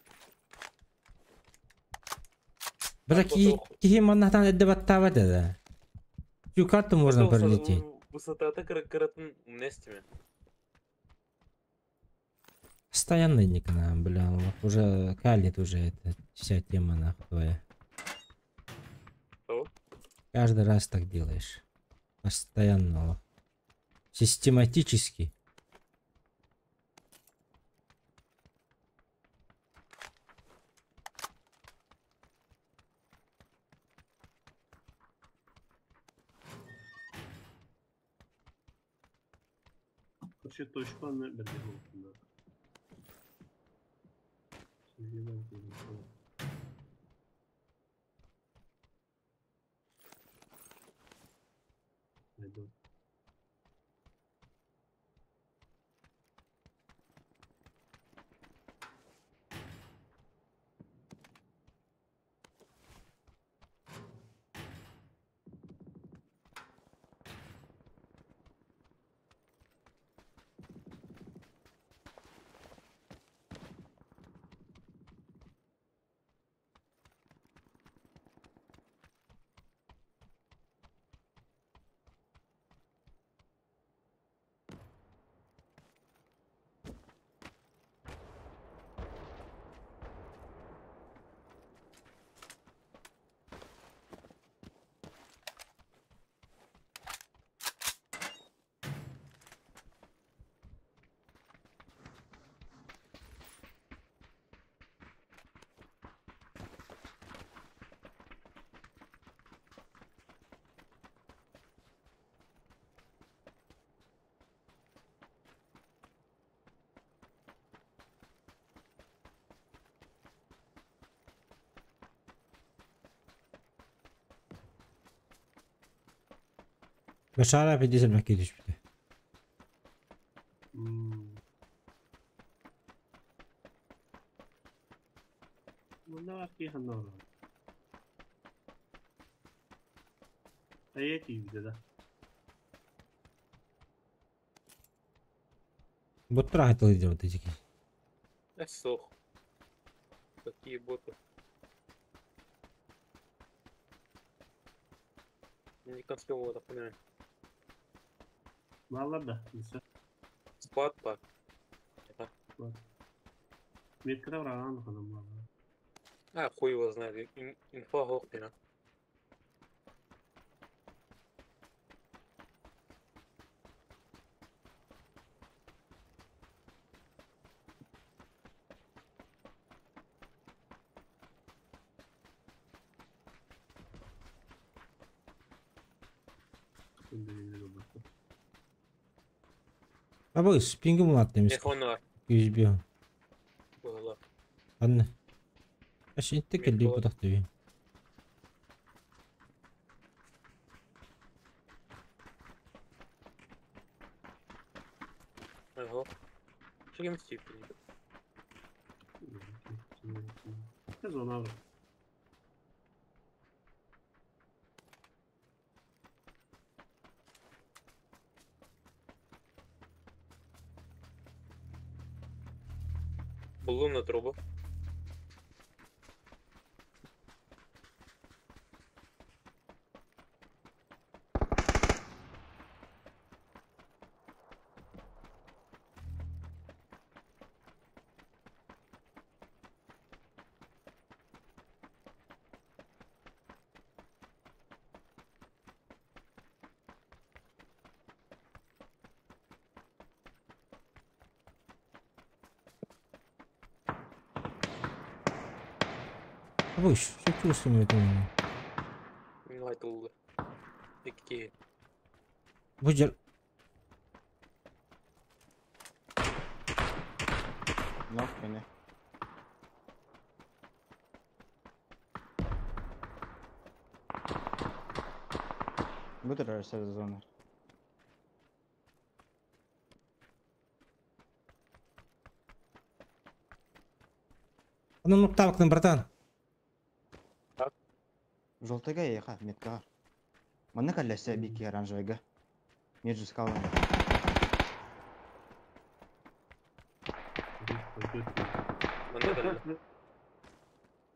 Бля, ки маннатан эдде баттаба да. Всю карту можно пролететь. Высота кыратын умнестими. Постоянно не к нам, бля, уже калит уже эта вся тема нахуй твоя. Что? Каждый раз так делаешь. Постоянно. Систематически. Вообще точка на бердем. Пойду. Башара 50 макет түспүтэ. Мунна киһи ханна Айа тиийбитэ да. Боттар айтыл делать эти. Суох. Какие боты? Не конспектовал, так понимаю. Бааллар да. Все. Склад бар. Меткада бараан ханам бааллар. А, хуй его знает. Инфа суох диэн. Абыс, пингим улаатта эмискэ. Телефон бар. 101. Быһыылаах. Ханна? Аш интэ кэллии Микро. бутахтыбын. Ага. Чего степени? Зона бар. Буллум на трубу. Абыс, что чувствую это? Мин айтылды. Икки. Бу жер Нок beni. Budur arası zona. Аны нуктабыкны, братан. Желтыйга эйха, меткаҕа. Манна кэллэсэ бики оранжевыйга. Между скалами. Манна кэллэ.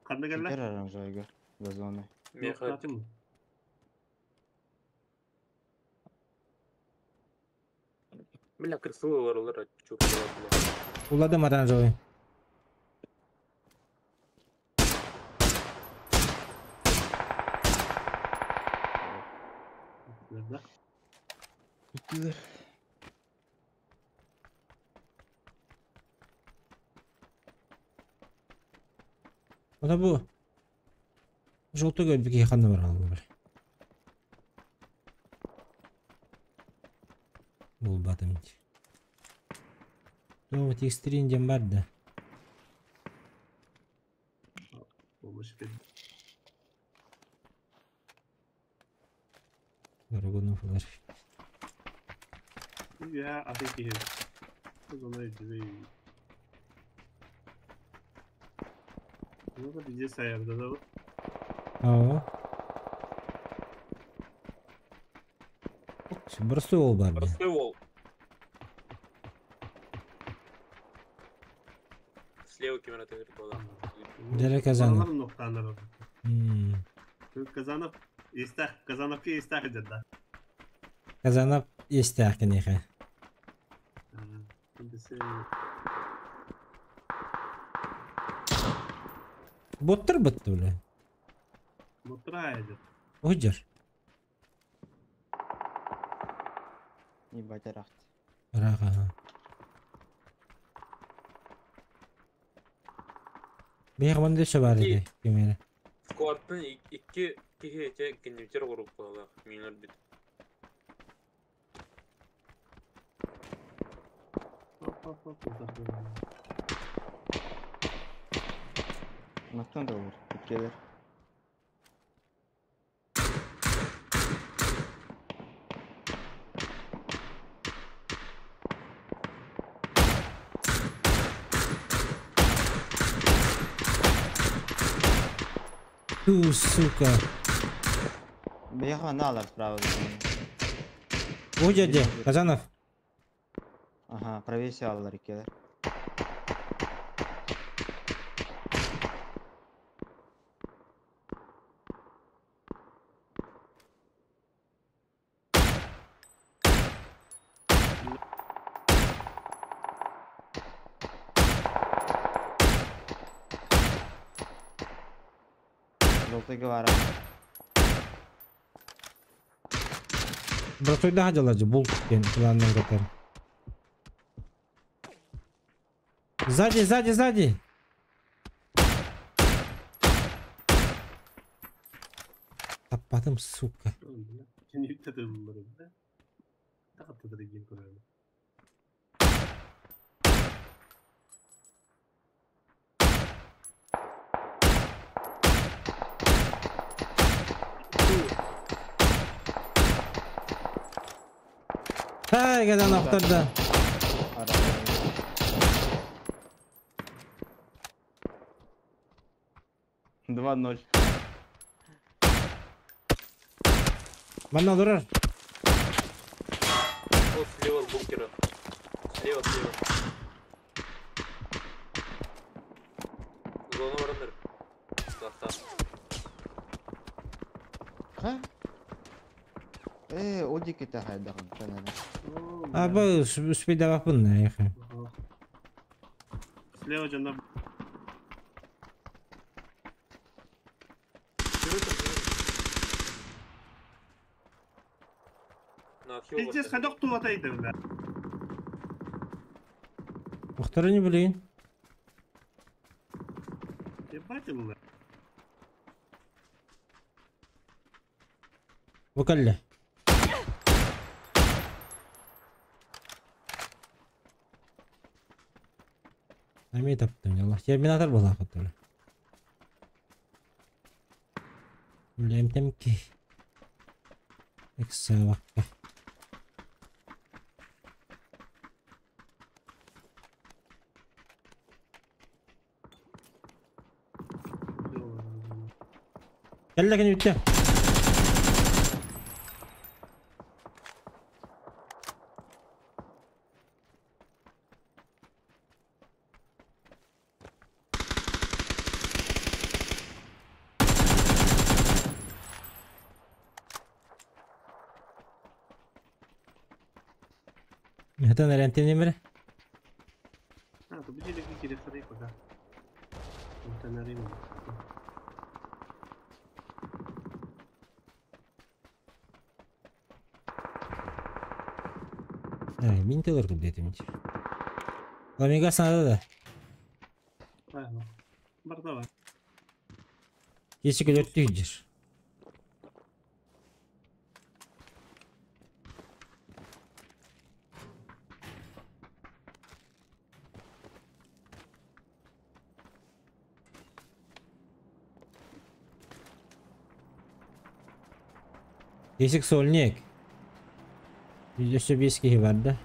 Ханна кэллэ? Теперь оранжевыйга. За зоной. Меха. Бля, крысылы барылар, чуп, бля. Уладым оранжевый. Да. Бүтүөр. Ата бу. Желтый бики ханна бар алды бер. Бул батым. Тоҕо текстрин диэн бар да. Помощь Дорогунов ылар. Я атын киһи. Зона үчүгэй. Ну, везде саярда да. Aa. Простой ол бар. Простой вол. Слева камера ты говорит, Дere Казанов. Балалар ноқтаныр. Казанов истах, Казановки истах да. Казанов истах кинеха. Боттыр бытты бля. Боттыр айдыр. Уйдер. Ебать, рахт. Рах, ага. Бэйэх манды өссө баар ити кимиэрэ. Сквадтан икки киһи этэ киннибитер группалаах минер бит. Маттан да olur. Gelir. Ту, сука. Бэйэх на алар справа. О, дядя, Казанов. Ага, правее алар келер. Желтый говорят. Братуйда хадялар же, бул кен планынан катар. Сзади, сзади, сзади. Таппатым, сука. Ай, Казанов тогда. 2-0. Манна дурар. Вот слева с бункера. Слева, слева. Зона вараныр. Состав. Ха? Э, одик это хайдар. А бу успейдавапын яхы. Слева жана. Пиздец, ходок ту отойды, бля. Охтары не блин. Ебать, бля. Вокалля. Ами таптым, Аллах. Терминатор была который. Блин, темки. Эксавакка. Кэллэ кини бүттэ. Это наверное немере. А, то били кири ходай пока. Это наверное. Ай, мин телер кып детим. Ламига надо да. Правильно. Бар давай. Если көлөттү идешь. Кесик сольник. Өссө биэс киһи бар да.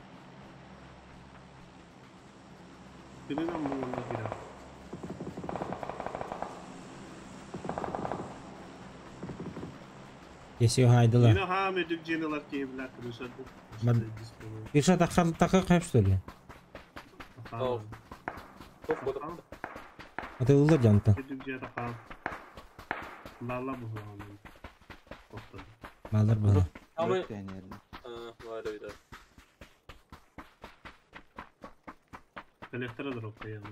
Тылынан булуна кирэр. Кесик хайдыла. Yine ha medük jenelar ki бля крыша. Кеша тахар тахар хайп что ли? Ау. Тоқ бодық. Атылылар жантан. Медük jena ха. Лала буган. Тоқтады. Балдар бала. Ama Yok yani yerine. Var öyle. Коллектора дропка я.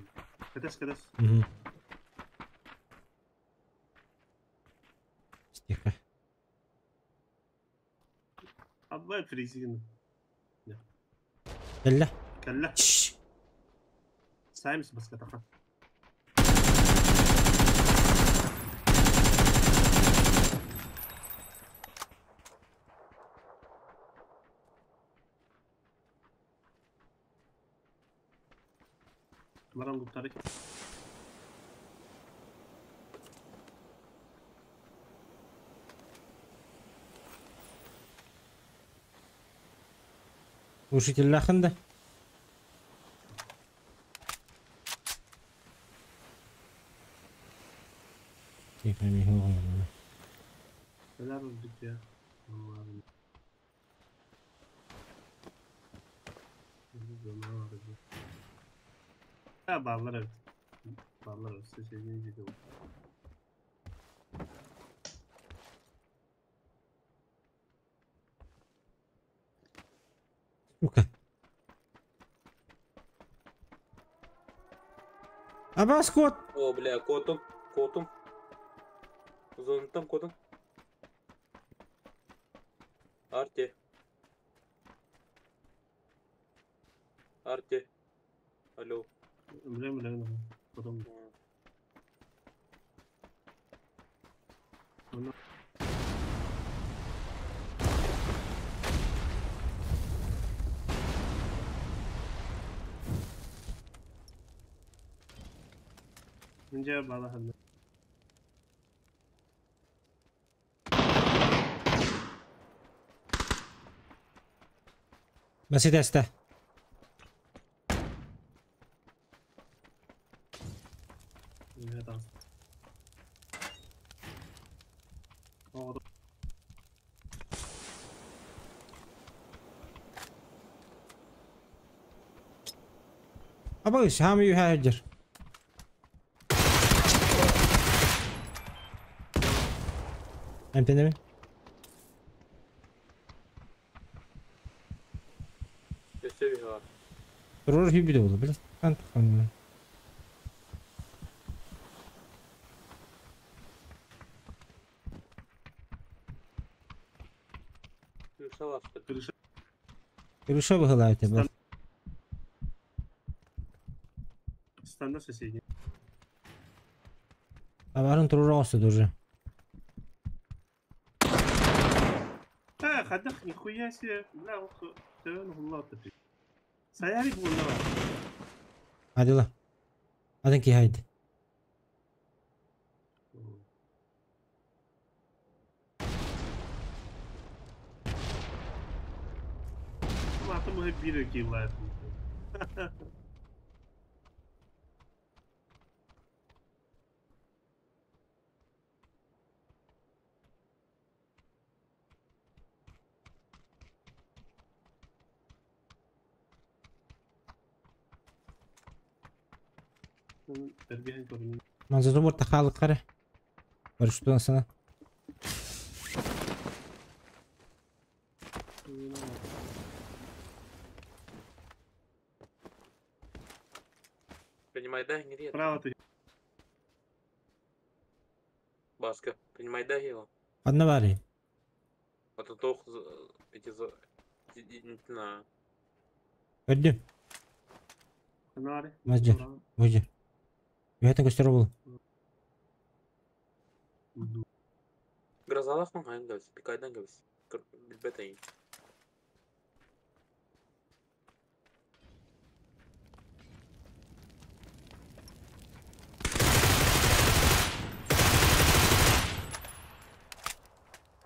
Кадас, кадас. Угу. Тихо. Аббай фризин. Кэллэ. Кэллэ. Чш. Саймс баскатаха. Баран луттары. Глушителлахын да. Тихо, михоғын. Neler öldük ya. Allah'ım. Ha ballar evet. Ballar evet. Seçeceğiniz gibi oldu. Сука. Абас кот. О, бля, котум, котум. Зонтам котум. Арте. Арте. Алло. Билем билем. Потом. Оны Önce bala hadi. Баси теста. Ne dans. О, Абас, хам ю хаджер. Эмтенеби? Өссө bir var. Рор хибиде болду, билет. Кант кант. Крыша var. Крыша. Крыша выгылаете, ба. Станда соседний. Абарын турур уже. А, ходах, нихуя себе. Бля, ох, тön hulла ты. Саяри булла. Адила. Адын ки хайд. Ата мы бир килла. Terbiyen korun. Манзатумур тахалык кара. Барыштан сана. Принимай да, не Право ты. Баска, принимай да его. Одна бари. А то тох эти за не знаю. Өддүм. Нари. Мажы. Мажы. Үһәтен көстөр бол. Грозалах мын хайын габис, пикайдан габис. Билбет айын.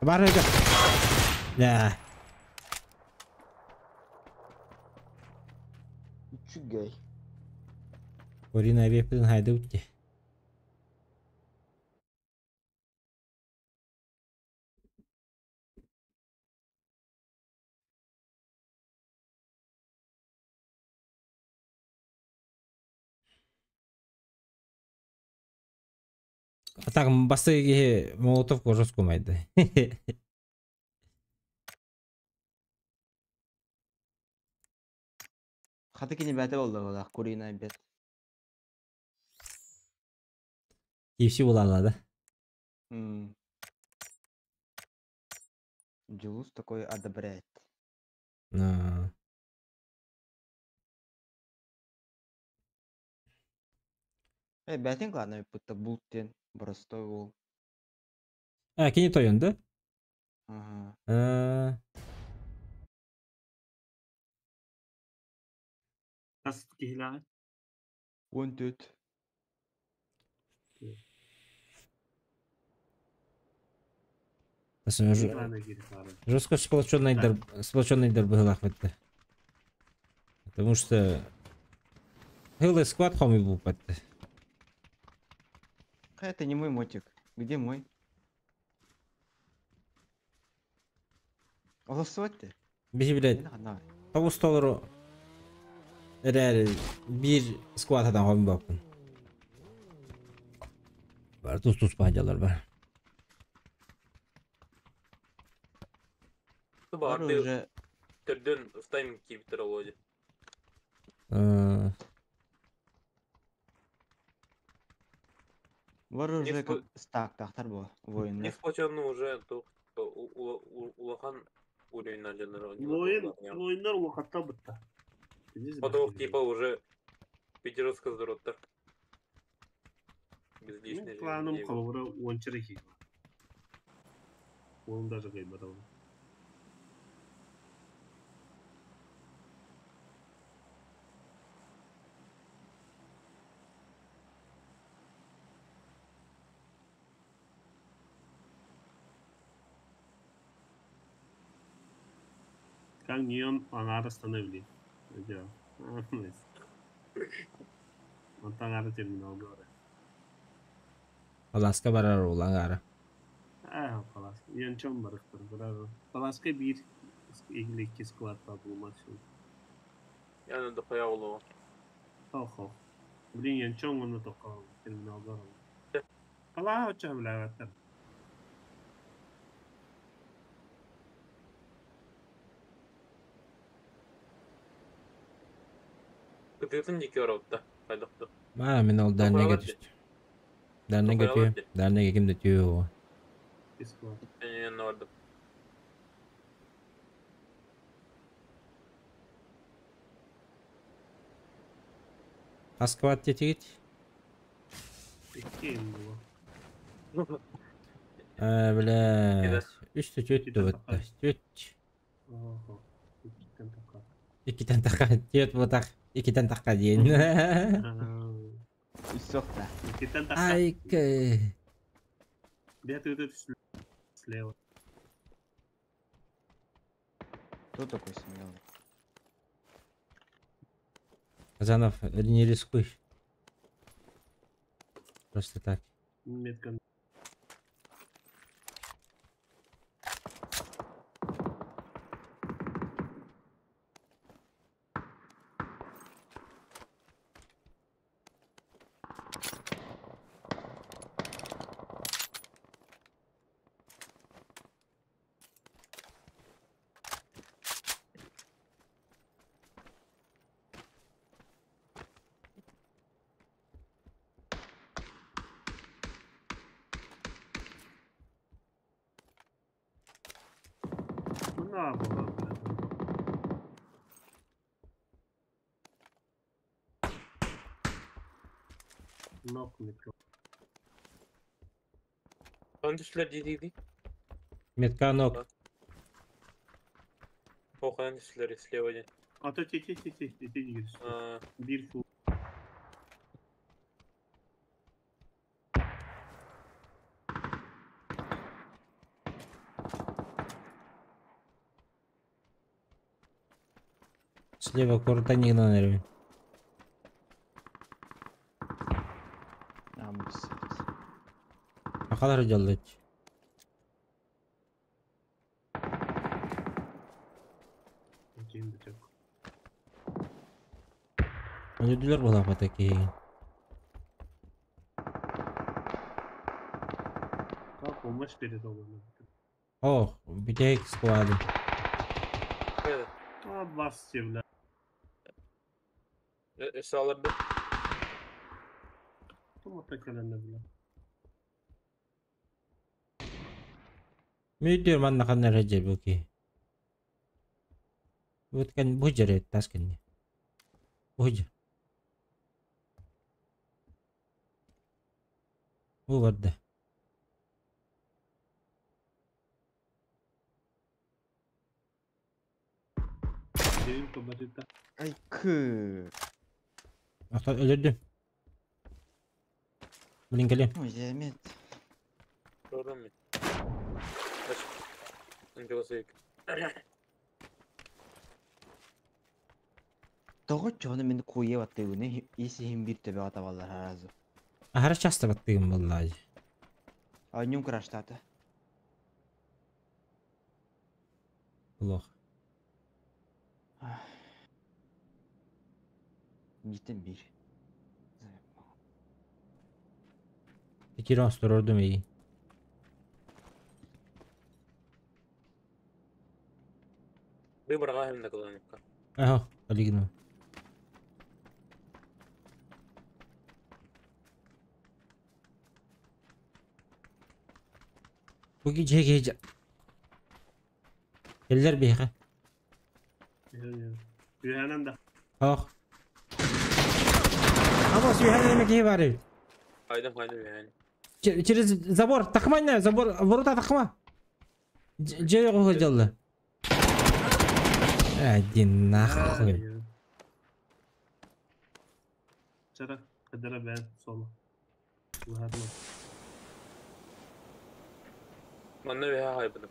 Бар эге. Да. Үчүгэй. Корина авиапытын хайда утте. А так бастакы киһи Молотов кожус кумайды. Хата кини бэйэтэ буолла буоллах, куриный обед. KFC булалла да. М. Дьулус такой одобряет. На. Э, бэйэтин главное будто булт диэн простой уол. А, кини тойон да? Ага. А, Хас киһилээҕий? 14. Жестко сплоченный дар быһылаах битте. Потому что Хылый склад хоми был подты. Это не мой мотик. Где мой? Голосовать ты? Биһи блядь, тоҕус толору эрээри биир скватадан хоми баппын. Бар тус-тус баадьалар бар. Бар уже Төрдөн в тайминг киирбиттэр Володя. Бар уже как стак-тахтар бу Не воиннар. сплоченный уже туох улахан уровень дьоннор. Воин, воиннар улахатта бытта. Потом типа уже пятерочка здоровтар. Безличный. Мин планым холобура уонча киһи. Уолум даже кыайбатаҕым. Как ньон аҥаара остановили. Онтон аҥаара терминалга барар. Аласка барар ол аҥаара. Аа, Паласка. Янчон барыктар. Браво. Паласка биир или икки склад баар максимум. Я дохуя олоҕо. Хо-хо. Блин, Янчон уонна тоққа терминалга барар. Палаа оччо билээбэттэр. Кытыытын диэки барабытта. Хайдахты. Маа мин ол дальнайга түстүм. Дальнайга түһүм. Дальнайга ким да түһүө. Икки склад. Мен бардым. Хас квад диэтигит? Икки им было. Ээ, бля. Үс түөт да Түөт. Охо. Иккиттэн тахха. Иккитэн тахха. Түөт буотах. Иккитэн тахха диэн. Үс да. Иккиттэн тахха. Айка. Где ты слева? Кто такой смелый? Казанов, не рискуй. Просто так. Метка. На, была, блядь. Нок метка. Хан түстүлэр дии Метка ног. О, хан түстүлэр слева диэн. А то те те те те те те А, Биир фул. Слева куртанина, наверное. Акалар жаллыч. Öldüler bu lafataki. Помощь перед Ох, битек склады. А, 27, бля. Саларды. Бля. Мүдүр манна каннар хеджер буки. Вот кан бужер таскан. Бужер. Бу барда. Ай кы. Ата өлөрдүм. Блин, кэлиэм. Ой, эмет. Көрдüm мен. Aç. Интелесик. Тоҕо чону мен куйа баттыгыны исихин бир төбө атабаллар харазы. Ахара часто баттыгым боллаажы. Анюм краштаты. Плохо. Битен бир. Кирон сторордум iyi. Выбрала им на колоника. Ага, алигну. Бу гиже гиже. Эллер биха. Үйәнен да. Ох. Амос үйәнен эме киһи бар эбит. Хайдам хайдам yani. Через забор, тахмайна, забор, ворота тахма. Же жалла. Один нахуй. Чара, кадара бән соло. Ладно. Манна бэһэ хайбыным.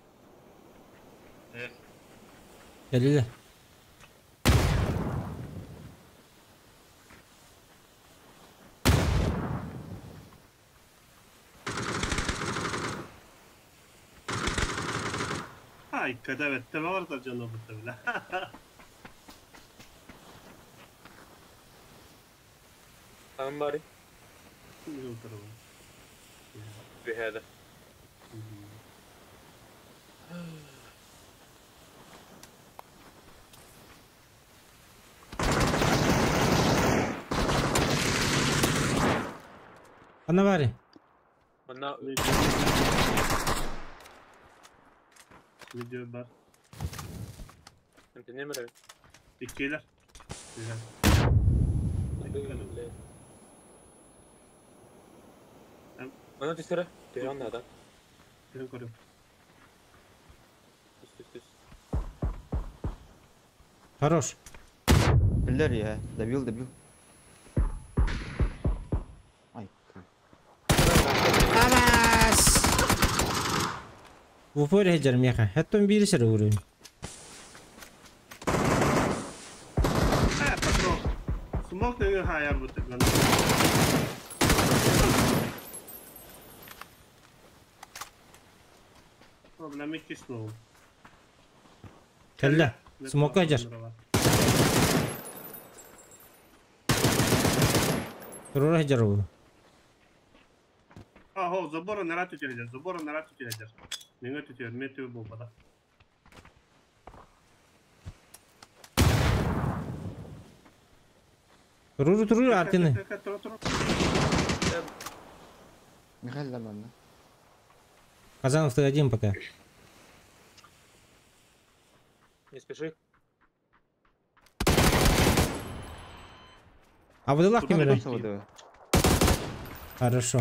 Кэллилэр. Ай, когда бетте бар да жана бітті бля. Tamam bari. Бэһэ да. Ана бары. Манна Видео бар. Инте немере. Иккилер. Манна түсірі. Түйен да. Түһэн көрүм. Түс түс түс. Хорош. Эллер я. Добил, добил. Ай кы. Абас! В упоре хеджер меха. Хеттон бири сире уровень. А, пошел. Смог ты хаяр бутты бля. Бля, киснул. Кэллэ. Смока хеджер. Турура хеджер бу. Ахо, забора на рату теледер, забора на рату теледер. Меңе түтер, мен төбе болбада. Туруру туруру артины. Михаил нормально. Казанов ты один пока. Не спеши. А выдалах Куда кемере? пойти? Хорошо.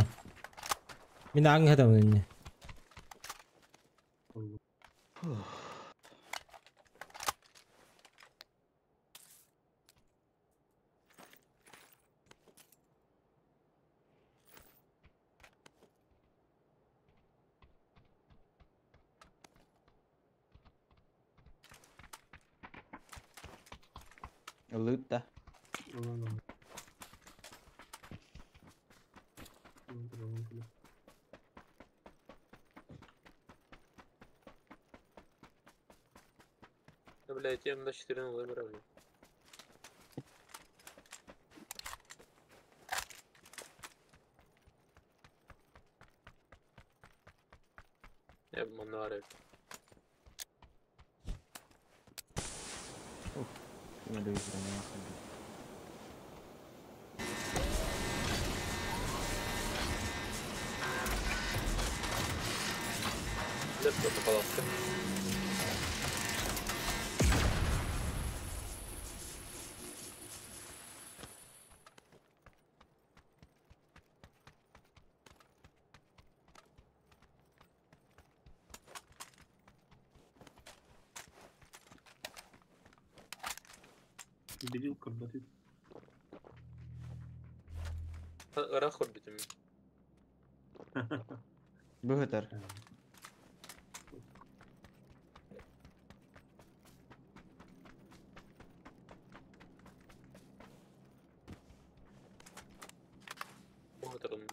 Мен аңға да міне. Ылыыт да. Ылан ылан. Да, блядь, я на 4 на брали. Я манары. Лепто палатка. Дебил корбатит. Ыраах көрбүтүм. Быһытар. Быһытарын.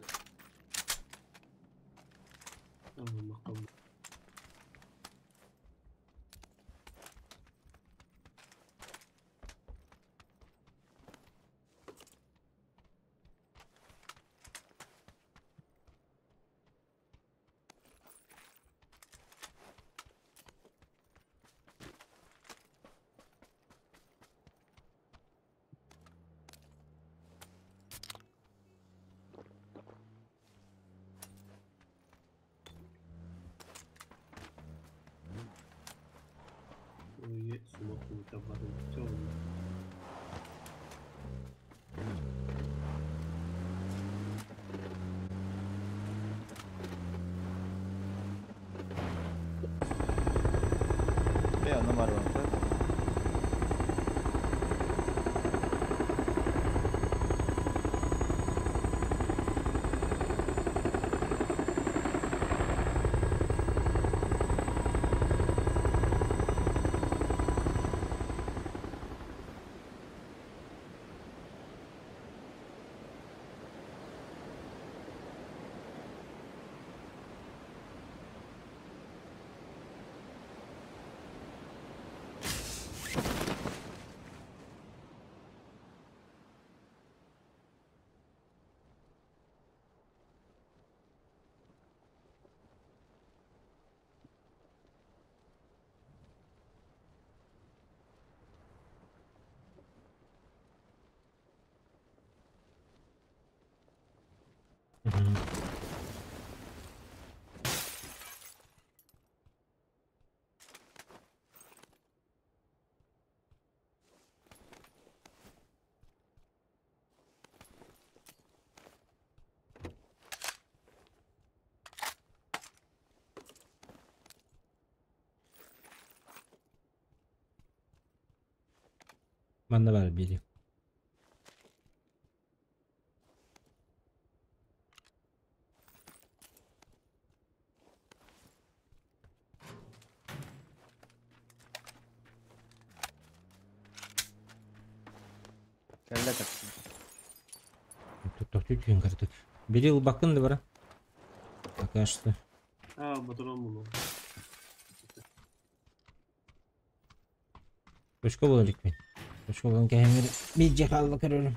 Бээ, онно бар бар. Манна бар били. Кэллэ такси. Тут тут карту. Бери лбакын да бара. Пока что. А, батарон булу. Точка була ликвин. Точка булан кәһәмер. Bir cehal bakıyorum.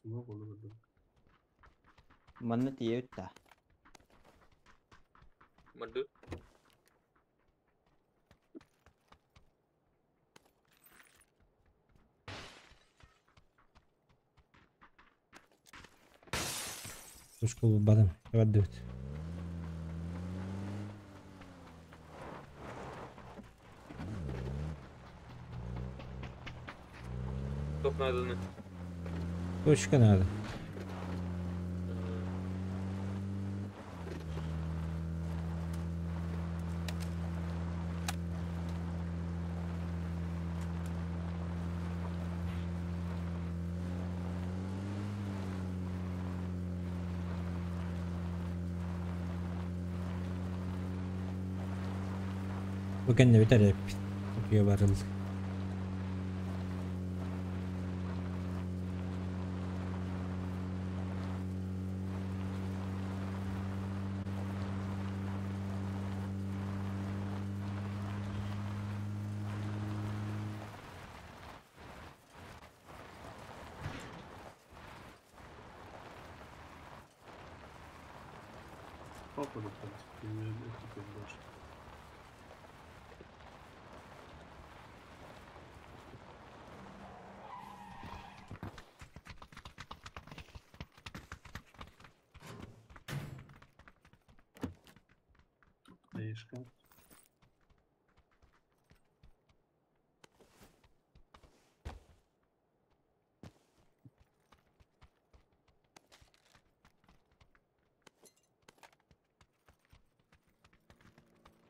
Суох ону көрдүм. Манна тиийэбит да. Манды. Точка бадым. Evet дүт. Топ надо. Точка надо. Бу кэннэ бүтэр эппит. Утуйа барыллар. Походу, в принципе, не теперь больше. Хаешка.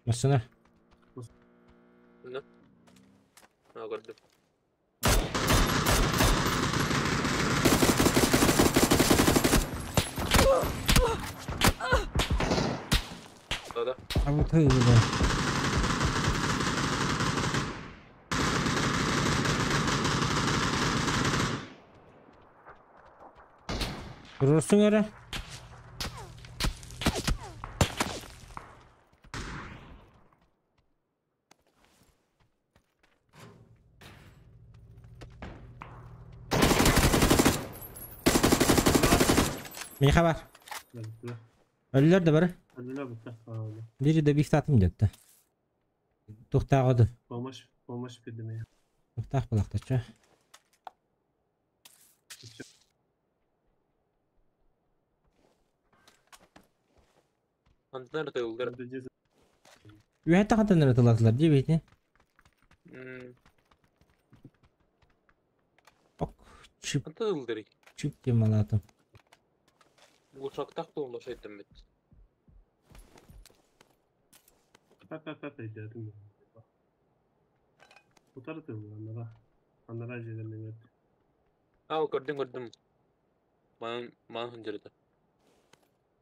Массыына. Да. А, көрдүм. Да-да. А вот и да. Туруорсуҥ эрэ. Миэхэ бар. Өллөр да бары. Бири да биихтаатым диэтэ. Туохтааҕа да. Помощь, помощь передаю. Туохтаах балахтачча. Хантан ытыллар? Үөһэ тахантан ытыллатылар дии бэйти. Ок, чип. Хантан ылдырый? Чип диэн малаатым. Глушактах туолла шайтаммыт. Пап-пап-пап өйдөөтүм. Утары тылла, анара. Анара дьиэлэринэн. Аа, көрдүм көрдүм. Маан маан сылдьарыта.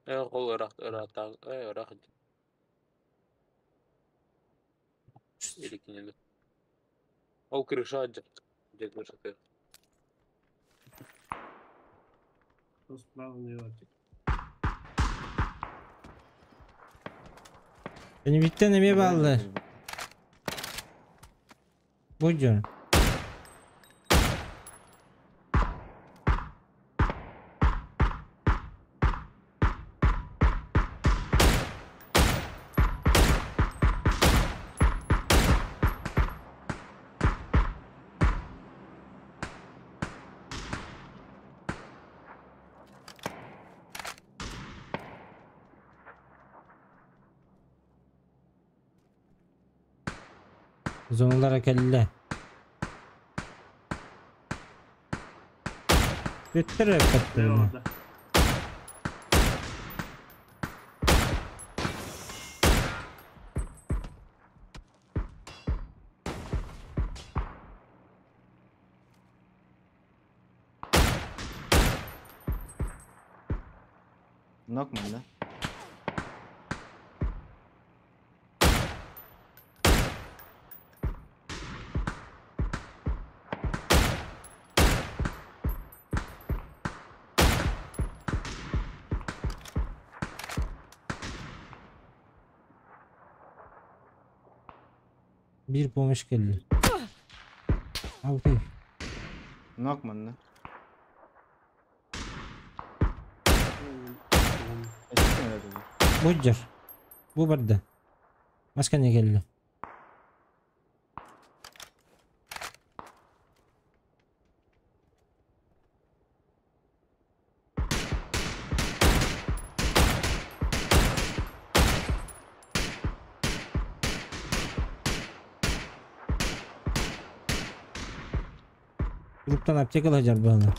Ээ, ол ыраах ыраатаа ээ ыраах Иликинэн. Ол крыша дьэ дьэ крышата. Справа не Бэниттэн эмиэ бааллар. Бу дьон. Зоналара кэллэ. Бүттэр эппэттэринэ. Нок манна. Биир помощь кэллэ. Алты. Нок манна. Бу дьар. Бу барда. Мас кэннэ кэллэ. Групптан аптека сылдьар быһыылаах.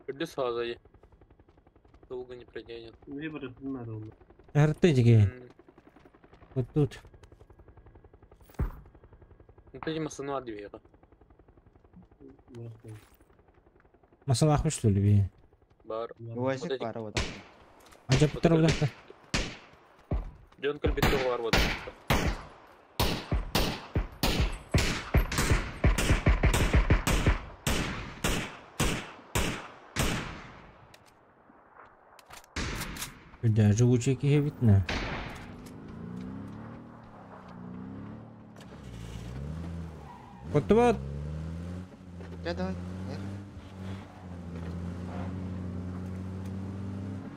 Үрдү саазайы. Долго не протянет. Арты дьиги. Вот тут. Ну ты масана двера. Масалаах что ли? Бар. УАЗик пара вот. Ажаптар удахта. Дьон кэлбит var вот. Бля, живучий киһи видно. Вот вот. Да, давай.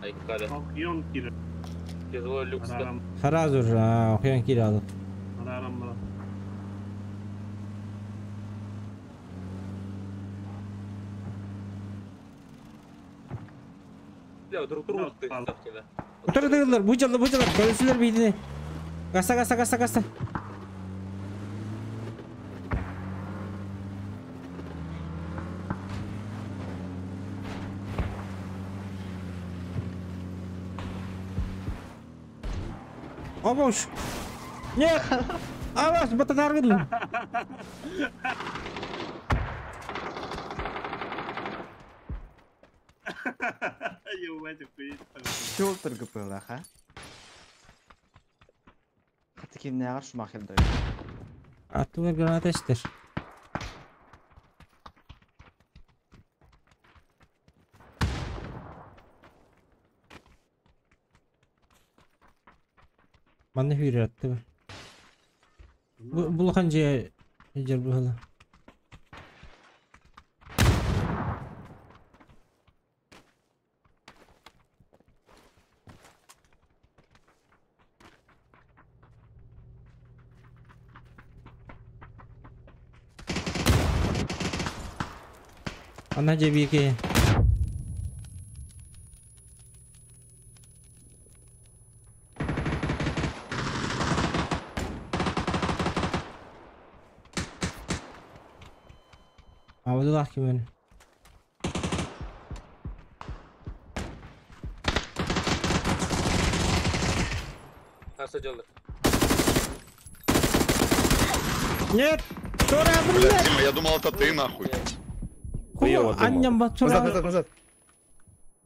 Айкада. Окьон кире. Тяжело люкс. Арарам, Сразу же, охуен кире арарам бара. Бля, друг друга ты ставьте, да. Утары дыгылар, бу жалла, бу жалла, көрүсүлөр бийдини. Гаса, гаса, гаса, гаса. Обош. Нет! Авас, батанаргын. Ебать, охуеть. Шултер ГПЛ, ха? Хаты кимнәгәр Шумахер да. Аттылар граната эстер. Манна хүрер атты. Бу булахан же жер бу. Ана же бике. Абдуллах кимен. Аса жаллар. Нет! Тура, Блядь, блядь! Дима, я думал, это ты нахуй. Хуй, анням Назад, назад, назад.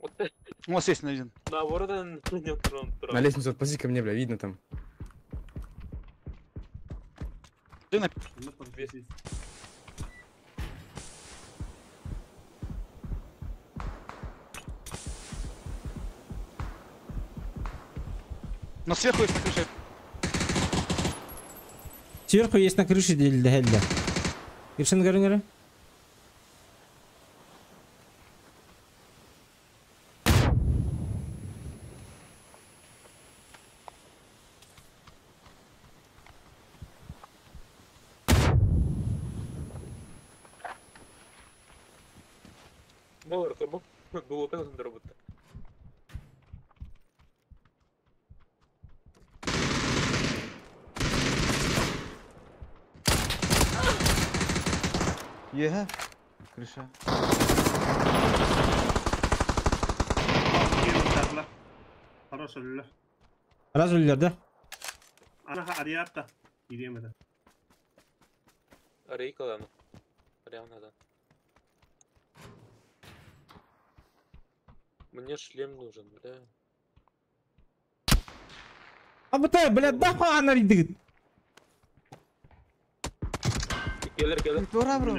Вот У нас есть один. наоборот, он не трон, трон. На лестницу отползи ко мне, бля, видно там. Ты на Ну, подписывайтесь. Но сверху есть на крыше. Сверху есть на крыше дельда хелля. Киршин көрүңөрө. Болар, бу. Дуота работа. Еһе. Крыша. Хорош өллө. Раз өллөр да. Анаха ариатта. Кириемеде. Арейкаланы. Прямо надо. Мне шлем нужен, бля. Абытай, блядь, нахуй ана ридигит. Келер, келер. Тура, бро.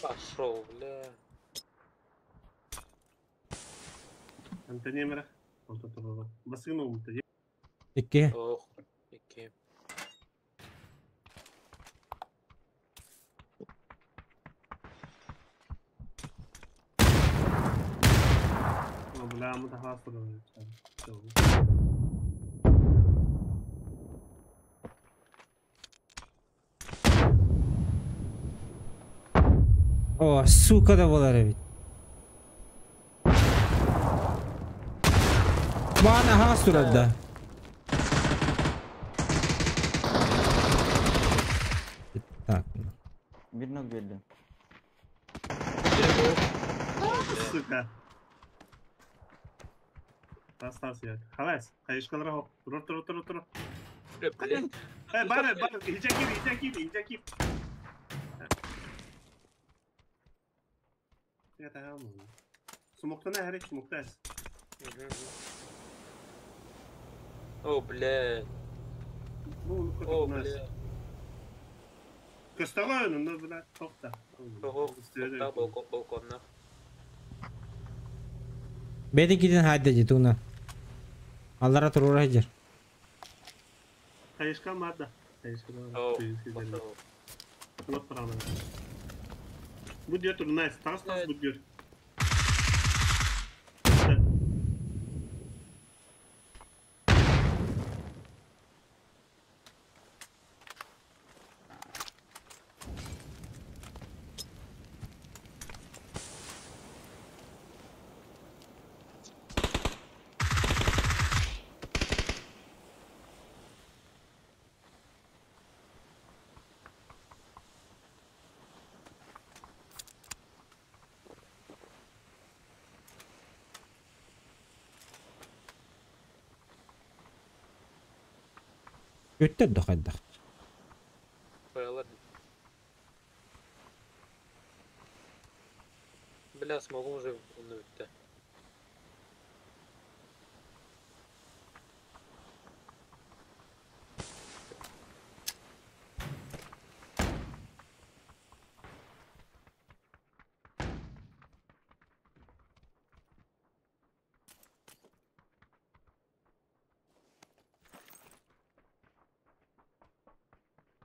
Пошел, бля. Антонемера. Басыгын умты. Икки. Ох, окей. Бля, мы тахастыр. О, сука да болар ведь. Бана хастур да. Так. Bir ног берди. Сука. Остался я. Халас, кайышкалар хоп. Тур, тур, тур, тур. Бля, блядь. Э, бар, бар, иджакир, иджакир, иджакир. Смоктана хэрэг смоктаас. О, бля. О, бля. Көстөҕө онно бля тохта. Ого, балкон, балконна. Бэйдин китин хайда дии тугунан. Аллара туруора сылдьар. Хайышка мада. Хайышка. О, Бу диyor турнайс. Тас тас бу диyor. Өттөр да хайдах. Баялар. Бля, смогу уже онно бүттэ.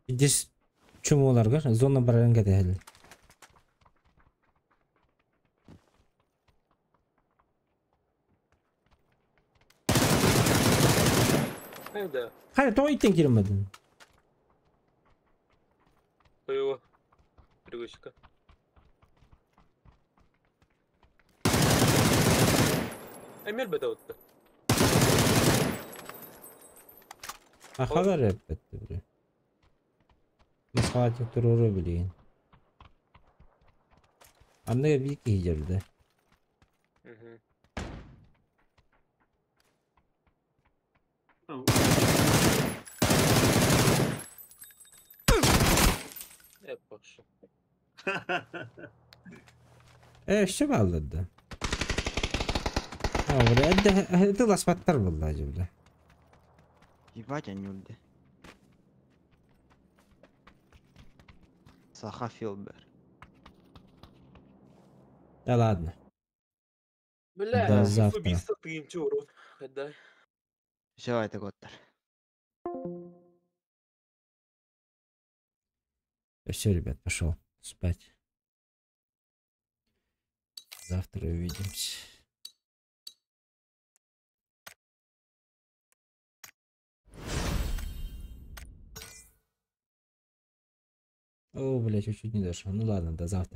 Здесь чумоларга зона барарын кэтэһэллэр. Хайда. Хайа тоҕо иттэн киирэммэтин? Его. Привычка. Эмир бетэ Ахалар эппэттэ бile. Масхаати туруору билигин. Анныга биир киһи дьэрдэ. Угу. Э, пошел. Э, өссө бааллар да. А, бля, эдде эдде ласпаттар буолла дьэ бля. Ебать они ульды. Саха Филбер. Да ладно. Бля, До завтра. убийство ты им чё, урод. Да. Все, это Готтер. Все, ребят, пошел спать. Завтра увидимся. О, бля, чуть-чуть не дошел. Ну ладно, до завтра.